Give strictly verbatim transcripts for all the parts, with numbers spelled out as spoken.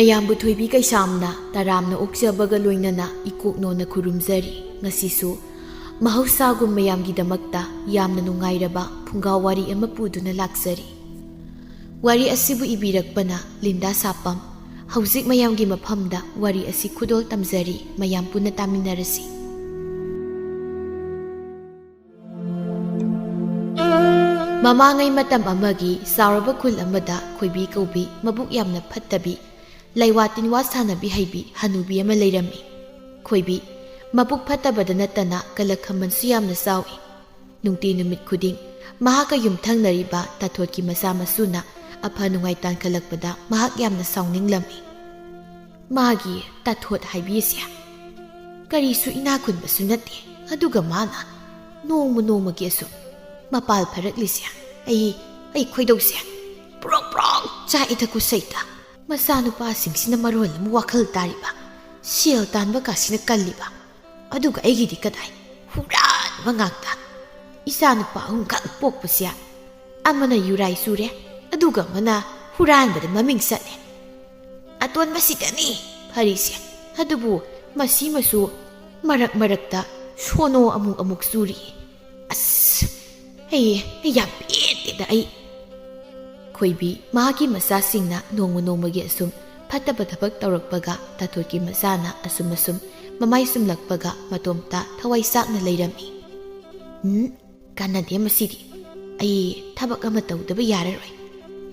ꯃꯌꯥꯝꯕꯨ ꯊꯣꯏꯕꯤ ꯀꯩꯁꯥꯝꯅ ꯇꯔꯥꯝꯅ ꯑꯣꯛꯆꯕꯒ ꯂꯣꯏꯅꯅ ꯏꯀꯣꯛꯅꯣꯅ ꯈꯨꯔꯨꯝꯖꯔꯤ꯫ ꯉꯁꯤꯁꯨ ꯃꯍꯧꯁꯥꯒꯨꯝ ꯃꯌꯥꯝꯒꯤꯗꯃꯛꯇ ꯌꯥꯝꯅ ꯅꯨꯡꯉꯥꯏꯔꯕ ꯐꯨꯡꯒꯥ ꯋꯥꯔꯤ ꯑꯃ ꯄꯨꯗꯨꯅ ꯂꯥꯛꯆꯔꯤ꯫ ꯋꯥꯔꯤ ꯑꯁꯤꯕꯨ ꯏꯕꯤꯔꯛꯄꯅ ꯂꯤꯟꯗꯥ ꯁꯥꯄꯝ꯫ ꯍꯧꯖꯤꯛ ꯃꯌꯥꯝꯒꯤ ꯃꯐꯝꯗ ꯋꯥꯔꯤ ꯑꯁꯤ ꯈꯨꯗꯣꯜ ꯇꯝꯖꯔꯤ, ꯃꯌꯥꯝ ꯄꯨꯟꯅ ꯇꯥꯃꯤꯟꯅꯔꯁꯤ꯫ ꯃꯃꯥꯡꯉꯩ ꯃꯇꯝ ꯑꯃꯒꯤ ꯆꯥꯎꯔꯕ ꯈꯨꯜ ꯑꯃꯗ ꯈꯣꯏꯕꯤ ꯀꯧꯕꯤ ꯃꯕꯨꯛ ꯌꯥꯝꯅ ꯐꯠꯇꯕꯤ, ꯂꯩꯋꯥ ꯇꯤꯟꯋꯥ ꯁꯥꯟꯅꯕꯤ ꯍꯩꯕꯤ ꯍꯅꯨꯕꯤ ꯑꯃ ꯂꯩꯔꯝꯃꯤ꯫ ꯈꯣꯏꯕꯤ ꯃꯕꯨꯛ ꯐꯠꯇꯕꯗ ꯅꯠꯇꯅ ꯀꯂꯛ ꯈꯝꯕꯟꯁꯨ ꯌꯥꯝꯅ ꯆꯥꯎꯏ꯫ ꯅꯨꯡꯇꯤ ꯅꯨꯃꯤꯠ ꯈꯨꯗꯤꯡ ꯃꯍꯥꯛꯀ ꯌꯨꯝꯊꯪꯅꯔꯤꯕ ꯇꯥꯊꯣꯠꯀꯤ ꯃꯆꯥ ꯃꯁꯨꯅ ꯑꯐ ꯅꯨꯡꯉꯥꯏ ꯇꯥꯟꯈꯠꯂꯛꯄꯗ ꯃꯍꯥꯛ ꯌꯥꯝꯅ ꯁꯥꯎꯅꯤꯡꯂꯝꯃꯤ꯫ ꯃꯥꯒꯤ ꯇꯥꯊꯣꯠ ꯍꯥꯏꯕꯤꯁꯦ ꯀꯔꯤꯁꯨ ꯏꯅꯥꯛ ꯈꯨꯟꯕꯁꯨ ꯅꯠꯇꯦ, ꯑꯗꯨꯒ ꯃꯥꯅ ꯅꯣꯡꯃ ꯅꯣꯡꯃꯒꯤ ꯑꯁꯨꯝ ꯃꯄꯥꯜ ꯐꯔꯛꯂꯤꯁꯦ꯫ ꯑꯩ, ꯑꯩ ꯈꯣꯏꯗꯧꯁꯦ ꯄ꯭ꯔꯣꯛ ꯄ꯭ꯔꯣꯛ ꯆꯥꯛꯏꯗ ꯈꯨꯁꯩꯗ꯫ ꯃꯆꯥꯅꯨꯄꯥꯁꯤꯡꯁꯤꯅ ꯃꯔꯣꯜ ꯑꯃ ꯋꯥꯈꯜ ꯇꯥꯔꯤꯕ, ꯁꯦꯜ ꯇꯥꯟꯕ ꯀꯥꯁꯤꯅ ꯀꯜꯂꯤꯕ, ꯑꯗꯨꯒ ꯑꯩꯒꯤꯗꯤ ꯀꯗꯥꯏ ꯍꯨꯔꯥꯟꯕ ꯉꯥꯛꯇ꯫ ꯏꯆꯥ ꯅꯨꯄꯥ ꯑꯍꯨꯝꯈꯛ ꯄꯣꯛꯄꯁꯦ ꯑꯃꯅ ꯌꯨꯔꯥꯏ ꯆꯨꯔꯦ, ꯑꯗꯨꯒ ꯑꯃꯅ ꯍꯨꯔꯥꯟꯕꯗ ꯃꯃꯤꯡ ꯆꯠꯂꯦ꯫ ꯑꯇꯣꯟꯕꯁꯤꯗꯅꯤ ꯐꯔꯤꯁꯦ, ꯑꯗꯨꯕꯨ ꯃꯁꯤꯃꯁꯨ ꯃꯔꯛ ꯃꯔꯛꯇ ꯁꯣꯅꯣ ꯑꯃꯨꯛ ꯑꯃꯨꯛ ꯆꯨꯔꯤ꯫ ꯑꯁ, ꯑꯩ, ꯑꯩ ꯌꯥꯝ ꯄꯦꯟꯗꯦꯗ ꯑꯩ꯫ ꯈꯣꯏꯕꯤ ꯃꯍꯥꯛꯀꯤ ꯃꯆꯥꯁꯤꯡꯅ ꯅꯣꯡꯃ ꯅꯣꯡꯃꯒꯤ ꯑꯁꯨꯝ ꯐꯠꯇꯕ ꯊꯕꯛ ꯇꯧꯔꯛꯄꯒ ꯇꯥꯊꯣꯠꯀꯤ ꯃꯆꯥꯅ ꯑꯁꯨꯝ ꯑꯁꯨꯝ ꯃꯃꯥꯏ ꯆꯨꯝꯂꯛꯄꯒ ꯃꯇꯣꯝꯇ ꯊꯋꯥꯏ ꯆꯥꯛꯅ ꯂꯩꯔꯝꯃꯤ꯫ "ꯎꯝ, ꯀꯥꯟꯅꯗꯦ ꯃꯁꯤꯗꯤ꯫ ꯑꯩ ꯊꯕꯛ ꯑꯃ ꯇꯧꯗꯕ ꯌꯥꯔꯔꯣꯏ꯫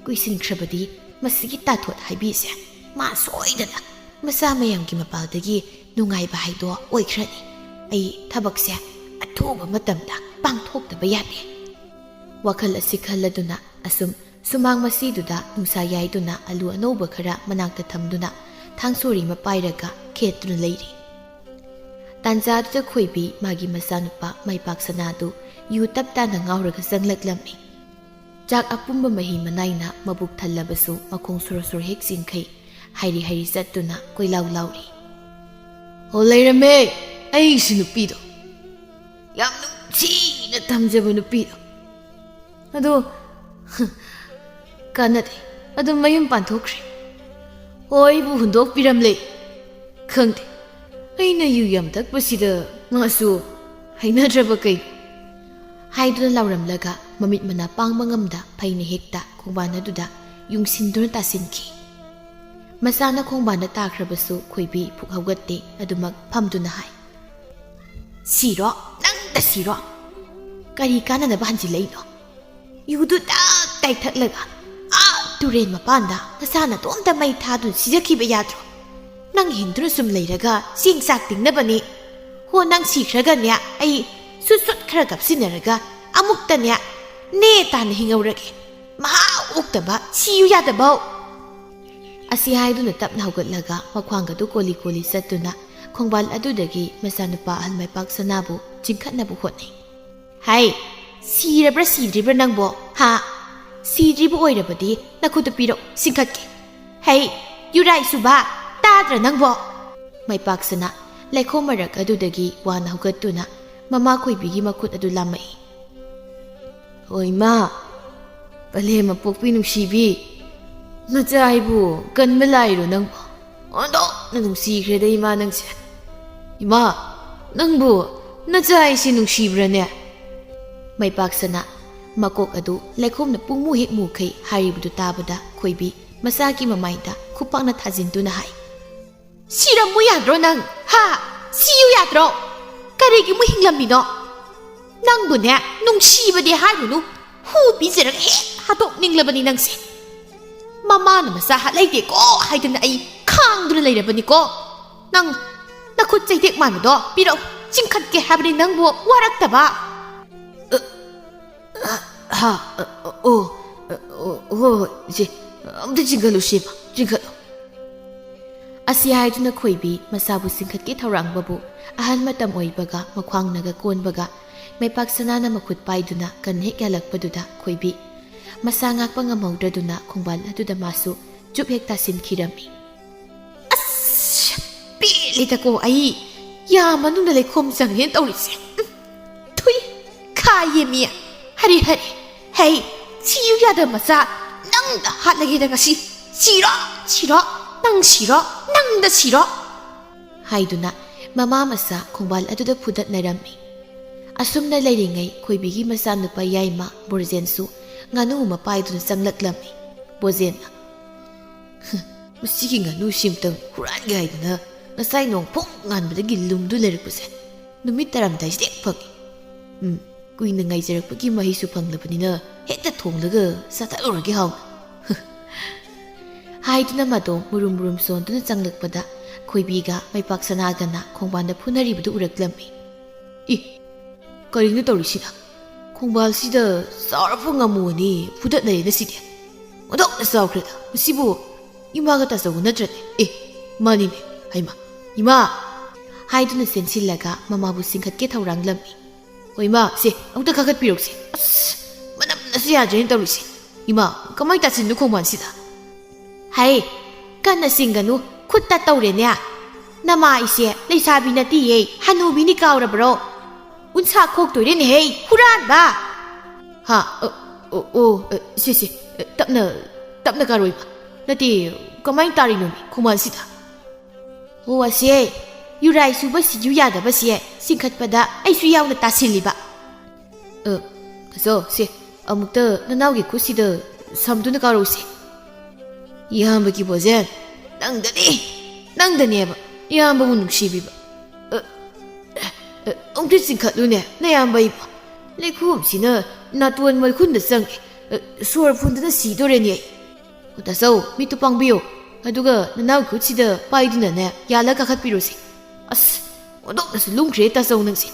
ꯀꯨꯏꯁꯤꯟꯈ꯭ꯔꯕꯗꯤ ꯃꯁꯤꯒꯤ ꯇꯥꯊꯣꯠ ꯍꯥꯏꯕꯤꯁꯦ ꯃꯥ ꯁꯣꯏꯗꯅ ꯃꯆꯥ ꯃꯌꯥꯝꯒꯤ ꯃꯄꯥꯜꯗꯒꯤ ꯅꯨꯡꯉꯥꯏꯕ ꯍꯥꯏꯗꯣ ꯑꯣꯏꯈ꯭ꯔꯅꯤ꯫ ꯑꯩ ꯊꯕꯛꯁꯦ ꯑꯊꯨꯕ ꯃꯇꯝꯗ ꯄꯥꯡꯊꯣꯛꯇꯕ ꯌꯥꯗꯦ"꯫ ꯋꯥꯈꯜ ꯑꯁꯤ ꯈꯜꯂꯗꯨꯅ ꯑꯁꯨꯝ ꯁꯨꯃꯥꯡ ꯃꯁꯤꯗꯨꯗ ꯅꯨꯡꯁꯥ ꯌꯥꯏꯗꯨꯅ ꯑꯂꯨ ꯑꯅꯧꯕ ꯈꯔ ꯃꯅꯥꯛꯇ ꯊꯝꯗꯨꯅ ꯊꯥꯡꯁꯣꯔꯤ ꯑꯃ ꯄꯥꯏꯔꯒ ꯈꯦꯠꯇꯨꯅ ꯂꯩꯔꯤ꯫ ꯇꯥꯟꯖꯥꯗꯨꯗ ꯈꯣꯏꯕꯤ ꯃꯥꯒꯤ ꯃꯆꯥꯅꯨꯄꯥ ꯃꯥꯏꯄꯥꯛ ꯁꯅꯥꯗꯨ ꯌꯨ ꯇꯞ ꯇꯥꯅ ꯉꯥꯎꯔꯒ ꯆꯪꯂꯛꯂꯝꯃꯤ꯫ ꯆꯥꯛ ꯑꯄꯨꯝꯕ ꯃꯍꯤ ꯃꯅꯥꯏꯅ ꯃꯕꯨꯛ ꯊꯜꯂꯕꯁꯨ ꯃꯈꯣꯡ ꯁꯣꯔꯣ ꯁꯣꯔꯣ ꯍꯦꯛ ꯆꯤꯡꯈꯩ, ꯍꯥꯏꯔꯤ ꯍꯥꯏꯔꯤ ꯆꯠꯇꯨꯅ ꯀꯣꯏꯂꯥꯎ ꯂꯥꯎꯔꯤ꯫ "ꯑꯣ, ꯂꯩꯔꯝꯃꯦ ꯑꯩꯒꯤꯁꯤ ꯅꯨꯄꯤꯗꯣ꯫ ꯌꯥꯝ ꯅꯨꯡꯁꯤꯅ ꯊꯝꯖꯕ ꯅꯨꯄꯤꯗꯣ꯫ ꯑꯗꯣ, ꯀꯥꯟꯅꯗꯦ꯫ ꯑꯗꯨꯝ ꯃꯌꯨꯝ ꯄꯥꯟꯊꯣꯛꯈ꯭ꯔꯦ"꯫ ꯑꯣ, ꯑꯩꯕꯨ ꯍꯨꯟꯗꯣꯛꯄꯤꯔꯝꯂꯦ꯫ ꯈꯪꯗꯦ, ꯑꯩꯅ ꯌꯨ ꯌꯥꯝ ꯊꯛꯄꯁꯤꯗ ꯃꯥꯁꯨ ꯍꯩꯅꯗ꯭ꯔꯕ ꯀꯩꯅꯣ?" ꯍꯥꯏꯗꯨꯅ ꯂꯥꯎꯔꯝꯂꯒ ꯃꯃꯤꯠ ꯃꯅꯥ ꯄꯥꯡꯕ ꯉꯝꯗ ꯐꯩꯅ ꯍꯦꯛꯇ ꯈꯣꯡꯕꯥꯟ ꯑꯗꯨꯗ ꯌꯨꯡꯁꯤꯟꯗꯨꯅ ꯇꯥꯁꯤꯟꯈꯤ꯫ ꯃꯆꯥꯅ ꯈꯣꯡꯕꯥꯟꯗ ꯇꯥꯈ꯭ꯔꯕꯁꯨ ꯈꯣꯏꯕꯤ ꯐꯨꯛ ꯍꯧꯒꯠꯇꯦ, ꯑꯗꯨꯃꯛ ꯐꯝꯗꯨꯅ ꯍꯥꯏ, "ꯁꯤꯔꯣ, ꯅꯪꯗ ꯁꯤꯔꯣ꯫ ꯀꯔꯤ ꯀꯥꯟꯅꯅꯕ ꯍꯟꯖꯤꯜꯂꯛꯏꯅꯣ? ꯌꯨꯗꯨ ꯇꯞ ꯇꯥꯏ ꯊꯛꯂꯒ ꯑꯥ ꯇꯨꯔꯦꯟ ꯃꯄꯥꯟꯗ ꯅꯁꯥ ꯅꯇꯣꯝꯇ ꯃꯩ ꯊꯥꯗꯨꯅ ꯁꯤꯖꯈꯤꯕ ꯌꯥꯗ꯭ꯔꯣ? ꯅꯪ ꯍꯤꯡꯗꯨꯅ ꯁꯨꯝ ꯂꯩꯔꯒ ꯆꯦꯡ ꯆꯥꯛ ꯇꯤꯡꯅꯕꯅꯦ꯫ ꯍꯣ, ꯅꯪ ꯁꯤꯈ꯭ꯔꯒꯅꯦ, ꯑꯩ ꯁꯨꯠ ꯁꯨꯠ ꯈꯔ ꯀꯞꯁꯤꯟꯅꯔꯒ ꯑꯃꯨꯛꯇꯅꯦ ꯅꯦ ꯇꯥꯅ ꯍꯤꯡꯍꯧꯔꯒꯦ꯫ ꯃꯍꯥ ꯑꯣꯛꯇꯕ, ꯁꯤꯌꯨ ꯌꯥꯗꯕꯧ!" ꯑꯁꯤ ꯍꯥꯏꯗꯨꯅ ꯇꯞꯅ ꯍꯧꯒꯠꯂꯒ ꯃꯈ꯭ꯋꯥꯡꯒꯗꯨ ꯀꯣꯂꯤ ꯀꯣꯂꯤ ꯆꯠꯇꯨꯅ ꯈꯣꯡꯕꯥꯜ ꯑꯗꯨꯗꯒꯤ ꯃꯆꯥꯅꯨꯄꯥ ꯑꯍꯜ ꯃꯥꯏꯄꯥꯛ ꯁꯅꯥꯕꯨ ꯆꯤꯡꯈꯠꯅꯕ ꯍꯣꯠꯅꯩ꯫ "ꯍꯩ, ꯁꯤꯔꯕ꯭ꯔꯥ ꯁꯤꯗ꯭ꯔꯤꯕ꯭ꯔꯥ ꯅꯪꯕꯣ? ꯍꯥ? ꯁꯤꯗ꯭ꯔꯤꯕ ꯑꯣꯏꯔꯕꯗꯤ ꯅꯈꯨꯠꯇꯨ ꯄꯤꯔꯛ, ꯆꯤꯡꯈꯠꯀꯦ꯫ ꯍꯩ, ꯌꯨꯔꯥꯏ ꯁꯨꯕ, ꯇꯥꯗ꯭ꯔꯥ ꯅꯪꯕꯣ?" ꯃꯥꯏꯄꯥꯛꯁꯅ ꯂꯩꯈꯣꯝ ꯃꯔꯛ ꯑꯗꯨꯗꯒꯤ ꯋꯥꯅ ꯍꯧꯒꯠꯇꯨꯅ ꯃꯃꯥ ꯈꯣꯏꯕꯤꯒꯤ ꯃꯈꯨꯠ ꯑꯗꯨ ꯂꯥꯝꯃꯛꯏ꯫ "ꯑꯣ ꯏꯃꯥ, ꯄꯂꯦꯝ ꯑꯄꯣꯛꯄꯤ ꯅꯨꯡꯁꯤꯕꯤ, ꯅꯆꯥ ꯑꯩꯕꯨ ꯀꯟꯕ ꯂꯥꯏꯔꯣ ꯅꯪꯕꯣ? ꯑꯣꯟꯊꯣꯛꯅ ꯅꯨꯡꯁꯤꯈ꯭ꯔꯦꯗ ꯏꯃꯥ ꯅꯪꯁꯦ꯫ ꯏꯃꯥ, ꯅꯪꯕꯨ ꯅꯆꯥ ꯑꯩꯁꯦ ꯅꯨꯡꯁꯤꯕ꯭ꯔꯥꯅꯦ?" ꯃꯩꯄꯥꯛꯁꯅ ꯃꯀꯣꯛ ꯑꯗꯨ ꯂꯩꯈꯣꯝꯅ ꯄꯨꯡꯃꯨ ꯍꯦꯛ ꯃꯨꯈꯩ ꯍꯥꯏꯔꯤꯕꯗꯨ ꯇꯥꯕꯗ ꯈꯣꯏꯕꯤ ꯃꯆꯥꯒꯤ ꯃꯃꯥꯏꯗ ꯈꯨꯄꯥꯛꯅ ꯊꯥꯖꯤꯟꯗꯨꯅ ꯍꯥꯏ, "ꯁꯤꯔꯝꯃꯨ ꯌꯥꯗ꯭ꯔꯣ ꯅꯪ? ꯍꯥ? ꯁꯤꯌꯨ ꯌꯥꯗ꯭ꯔꯣ? ꯀꯔꯤꯒꯤ ꯑꯃꯨꯛ ꯍꯤꯡꯂꯝꯃꯤꯅꯣ? ꯅꯪꯕꯨꯅꯦ, ꯅꯨꯡꯁꯤꯕꯗꯤ ꯍꯥꯏꯔꯨꯅꯨ, ꯍꯨ ꯄꯤꯖꯔꯒ ꯍꯦꯛ ꯍꯥꯠꯇꯣꯛꯅꯤꯡꯂꯕꯅꯤ ꯅꯪꯁꯦ꯫ ꯃꯃꯥꯅ ꯃꯆꯥ ꯍꯥꯠꯂꯩꯗꯦꯀꯣ ꯍꯥꯏꯗꯅ ꯑꯩ ꯈꯥꯡꯗꯨꯅ ꯂꯩꯔꯕꯅꯤꯀꯣ꯫ ꯅꯪ ꯅꯈꯨꯠ ꯆꯩꯇꯦꯛ ꯃꯥꯟꯕꯗꯣ ꯄꯤꯔꯛꯎ, ꯆꯤꯡꯈꯠꯀꯦ ꯍꯥꯏꯕꯅꯤ ꯅꯪꯕꯨ ꯋꯥꯔꯛꯇꯕ꯫" "ꯍꯥ? ꯑꯣ, ꯑꯣ, ꯍꯣꯏ, ꯍꯣꯏ, ꯏꯆꯦ, ꯑꯝꯇ ꯆꯤꯡꯈꯠꯂꯨ, ꯁꯤꯃ ꯆꯤꯡꯈꯠꯂꯨ꯫" ꯑꯁꯤ ꯍꯥꯏꯗꯨꯅ ꯈꯣꯏꯕꯤ ꯃꯆꯥꯕꯨ ꯆꯤꯡꯈꯠꯀꯦ ꯊꯧꯔꯥꯡꯕꯕꯨ ꯑꯍꯜ ꯃꯇꯝ ꯑꯣꯏꯕꯒ ꯃꯈ꯭ꯋꯥꯡꯅꯒ ꯀꯣꯟꯕꯒ ꯃꯩꯄꯥꯛ ꯁꯅꯥꯅ ꯃꯈꯨꯠ ꯄꯥꯏꯗꯨꯅ ꯀꯟ ꯍꯦꯛ ꯌꯥꯜꯂꯛꯄꯗꯨꯗ ꯈꯣꯏꯕꯤ ꯃꯁꯥ ꯉꯥꯛꯄ ꯉꯝꯍꯧꯗ꯭ꯔꯗꯨꯅ ꯈꯣꯡꯕꯥꯜ ꯑꯗꯨꯗ ꯃꯥꯁꯨ ꯆꯨꯞ ꯍꯦꯛ ꯇꯥꯁꯤꯟꯈꯤꯔꯝꯃꯤ꯫ "ꯑꯁ, ꯄꯦꯜꯂꯦꯗꯀꯣ ꯑꯩ꯫ ꯌꯥ ꯃꯅꯨꯡꯗ ꯂꯩꯈꯣꯝ ꯆꯪꯉꯦꯅ ꯇꯧꯔꯤꯁꯦ꯫ ꯎꯝ, ꯊꯨꯏ, ꯈꯥ ꯌꯦꯃꯤ, ꯍꯔꯤ ꯍꯔꯤ꯫ ꯍꯩ, ꯁꯤꯌꯨ ꯌꯥꯗꯕ ꯃꯆꯥ, ꯅꯪꯗ ꯍꯥꯠꯂꯒꯦꯗ ꯉꯁꯤ꯫ ꯁꯤꯔꯣ, ꯁꯤꯔꯣ꯫" "ꯅꯪ ꯁꯤꯔꯣ, ꯅꯪꯗ ꯁꯤꯔꯣ!" ꯍꯥꯏꯗꯨꯅ ꯃꯃꯥ ꯃꯆꯥ ꯈꯣꯡꯕꯥꯜ ꯑꯗꯨꯗ ꯐꯨꯗꯠꯅꯔꯝꯃꯤ꯫ ꯑꯁꯨꯝꯅ ꯂꯩꯔꯤꯉꯩ ꯈꯣꯏꯕꯤꯒꯤ ꯃꯆꯥꯅꯨꯄꯥ ꯌꯥꯏꯃ ꯕꯣꯔꯖꯦꯟꯁꯨ ꯉꯥꯅꯨ ꯑꯃ ꯄꯥꯏꯗꯨꯅ ꯆꯪꯂꯛꯂꯝꯃꯤ꯫ ꯕꯣꯖꯦꯟꯅ, "ꯃꯁꯤꯒꯤ ꯉꯥꯅꯨꯁꯤ ꯑꯃꯇꯪ ꯍꯨꯔꯥꯟꯒꯦ ꯍꯥꯏꯗꯅ ꯉꯁꯥꯏ ꯅꯣꯡ ꯐꯨꯡ ꯉꯥꯟꯕꯗꯒꯤ ꯂꯨꯝꯗꯨ ꯂꯩꯔꯛꯄꯁꯦ ꯅꯨꯃꯤꯠ ꯇꯥꯔꯝꯗꯥꯏꯁꯤꯗ ꯍꯦꯛ ꯐꯪꯉꯤ꯫ ꯎꯝ, ꯀꯨꯏꯅ ꯉꯥꯏꯖꯔꯛꯄꯒꯤ ꯃꯍꯩꯁꯨ ꯐꯪꯂꯕꯅꯤꯅ ꯍꯦꯛꯇ ꯊꯣꯡꯂꯒ ꯆꯥꯊꯠꯂꯨꯔꯒꯦ ꯍꯥꯎꯅ꯫" ꯍꯥꯏꯗꯨꯅ ꯃꯗꯣ ꯃꯨꯔꯨꯝ ꯃꯨꯔꯨꯝ ꯁꯣꯟꯗꯨꯅ ꯆꯪꯂꯛꯄꯗ ꯈꯣꯏꯕꯤꯒ ꯃꯩꯄꯥꯛ ꯁꯅꯥꯒꯅ ꯈꯣꯡꯕꯥꯟꯗ ꯐꯨꯅꯔꯤꯕꯗꯨ ꯎꯔꯛꯂꯝꯃꯤ꯫ "ꯏ, ꯀꯔꯤꯅꯣ ꯇꯧꯔꯤꯁꯤꯅ? ꯈꯣꯡꯕꯥꯜꯁꯤꯗ ꯆꯥꯎꯔꯕ ꯉꯥꯃꯨ ꯑꯅꯤ ꯐꯨꯗꯠꯅꯔꯦꯅ ꯁꯤꯗꯤ꯫ ꯑꯣꯟꯊꯣꯛꯅ ꯆꯥꯎꯈ꯭ꯔꯦꯗ꯫ ꯃꯁꯤꯕꯨ ꯏꯃꯥꯒ ꯇꯥꯆꯧꯒ ꯅꯠꯇ꯭ꯔꯅꯦ? ꯑꯦ, ꯃꯥꯅꯤꯅꯦ꯫ ꯍꯩꯃꯥ, ꯏꯃꯥ!" ꯍꯥꯏꯗꯨꯅ ꯆꯦꯟꯁꯤꯜꯂꯒ ꯃꯃꯥꯕꯨ ꯆꯤꯡꯈꯠꯀꯦ ꯊꯧꯔꯥꯡꯂꯝꯃꯤ꯫ "ꯍꯣ ꯏꯃꯥ, ꯁꯦ, ꯑꯃꯨꯛꯇ ꯀꯥꯈꯠꯄꯤꯔꯣꯛꯁꯦ꯫ ꯑꯁ, ꯃꯅꯝꯅꯁꯨ ꯌꯥꯗ꯭ꯔꯦꯅ ꯇꯧꯔꯤꯁꯦ꯫ ꯏꯃꯥ, ꯀꯃꯥꯏꯅ ꯇꯥꯁꯤꯟꯅꯣ ꯈꯣꯡꯕꯥꯜꯁꯤꯗ?" "ꯍꯩ, ꯀꯟꯅ ꯆꯤꯡꯒꯅꯨ, ꯈꯨꯠꯇ ꯇꯧꯔꯦꯅꯦ꯫ ꯅꯃꯥ ꯑꯩꯁꯦ ꯂꯩꯁꯥꯕꯤ ꯅꯠꯇꯤꯌꯦ, ꯍꯅꯨꯕꯤꯅꯤ ꯀꯥꯎꯔꯕ꯭ꯔꯣ? ꯎꯟꯁꯥ ꯈꯣꯛꯇꯣꯏꯔꯦꯅꯦꯍꯦ, ꯍꯨꯔꯥꯟꯕ!" "ꯍꯥ? ꯑ, ꯑꯣ, ꯑꯣ, ꯑ, ꯁꯦ, ꯁꯦ, ꯑ, ꯇꯞꯅ, ꯇꯞꯅ ꯀꯥꯔꯣꯏꯕ꯫ ꯅꯠꯇꯦ, ꯀꯃꯥꯏꯅ ꯇꯥꯔꯤꯅꯣꯃꯤ ꯈꯣꯡꯕꯥꯜꯁꯤꯗ?" "ꯑꯣ, ꯑꯁꯦ, ꯌꯨꯔꯥꯏ ꯁꯨꯕ ꯁꯤꯖꯨ ꯌꯥꯗꯕꯁꯦ ꯆꯤꯡꯈꯠꯄꯗ ꯑꯩꯁꯨ ꯌꯥꯎꯅ ꯇꯥꯁꯤꯜꯂꯤꯕ꯫" "ꯑ, ꯇꯥꯆꯧ, ꯁꯦ, ꯑꯃꯨꯛꯇ ꯅꯅꯥꯎꯒꯤ ꯈꯨꯠꯁꯤꯗ ꯁꯝꯗꯨꯅ ꯀꯥꯔꯧꯁꯦ꯫" "ꯏꯌꯥꯝꯕꯒꯤ ꯕꯣꯖꯦꯟ, ꯅꯪꯗꯅꯤ, ꯅꯪꯗꯅꯦꯕ ꯏꯌꯥꯝꯕꯕꯨ ꯅꯨꯡꯁꯤꯕꯤꯕ꯫ ꯑ, ꯑ, ꯑꯃꯨꯛꯇ ꯆꯤꯡꯈꯠꯂꯨꯅꯦ ꯅꯌꯥꯝꯕ ꯏꯕꯣ꯫ ꯂꯩꯈꯣꯝꯁꯤꯅ ꯅꯥꯇꯣꯟ ꯃꯩꯈꯨꯟꯗ ꯆꯪꯉꯦ꯫ ꯑ, ꯁꯣꯔ ꯐꯨꯟꯗꯅ ꯁꯤꯗꯣꯔꯦꯅꯦ ꯑꯩ꯫" "ꯑꯣ, ꯇꯥꯆꯧ, ꯃꯤꯠꯇꯨ ꯄꯥꯡꯕꯤꯌꯨ꯫ ꯑꯗꯨꯒ ꯅꯅꯥꯎ ꯈꯨꯠꯁꯤꯗ ꯄꯥꯏꯗꯨꯅꯅꯦ ꯌꯥꯜꯂ ꯀꯥꯈꯠꯄꯤꯔꯣꯁꯦ꯫" "ꯑꯁ, ꯑꯣꯟꯊꯣꯛꯅꯁꯨ ꯂꯨꯝꯈ꯭ꯔꯦ ꯇꯥꯆꯧ ꯅꯪꯁꯦ꯫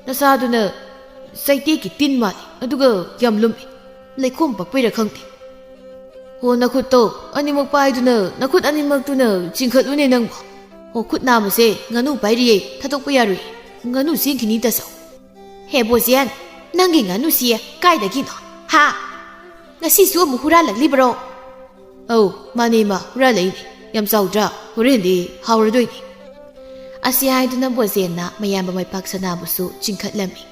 ꯅꯁꯥꯗꯨꯅ ꯆꯩꯇꯦꯛꯀꯤ ꯇꯤꯟ ꯃꯥꯜꯂꯤ, ꯑꯗꯨꯒ ꯌꯥꯝ ꯂꯨꯝꯃꯤ꯫ ꯂꯩꯈꯣꯝ ꯄꯛꯄꯩꯔꯥ ꯈꯪꯗꯦ꯫ ꯍꯣ, ꯅꯈꯨꯠꯇꯣ ꯑꯅꯤꯃꯛ ꯄꯥꯏꯗꯨꯅ, ꯅꯈꯨꯠ ꯑꯅꯤꯃꯛꯇꯨꯅ ꯆꯤꯡꯈꯠꯂꯨꯅꯦ ꯅꯪꯕꯣ꯫ ꯍꯣ, ꯈꯨꯠ ꯅꯥꯝꯃꯁꯦ ꯉꯥꯅꯨ ꯄꯥꯏꯔꯤꯌꯦ, ꯊꯥꯗꯣꯛꯄ ꯌꯥꯔꯣꯏ꯫ ꯉꯥꯅꯨ ꯆꯦꯟꯈꯤꯅꯤ ꯇꯥꯆꯧ꯫" "ꯍꯦ ꯕꯣꯖꯦꯟ, ꯅꯪꯒꯤ ꯉꯥꯅꯨꯁꯤ ꯀꯥꯏꯗꯒꯤꯅꯣ? ꯍꯥ? ꯉꯁꯤꯁꯨ ꯑꯃꯨꯛ ꯍꯨꯔꯥꯜꯂꯛꯂꯤꯕ꯭ꯔꯣ?" "ꯑꯧ, ꯃꯥꯅꯦ ꯏꯃꯥ, ꯍꯨꯔꯥꯜꯂꯛꯏꯅꯦ꯫ ꯌꯥꯝ ꯆꯥꯎꯗ꯭ꯔꯥ? ꯍꯣꯔꯦꯟꯗꯤ ꯍꯥꯎꯔꯗꯣꯏꯅꯤ꯫" ꯑꯁꯤ ꯍꯥꯏꯗꯨꯅ ꯕꯣꯖꯦꯟꯅ ꯃꯌꯥꯝꯕ ꯃꯩꯄꯥꯛ ꯁꯅꯥꯕꯨꯁꯨ ꯆꯤꯡꯈꯠꯂꯝꯃꯤ꯫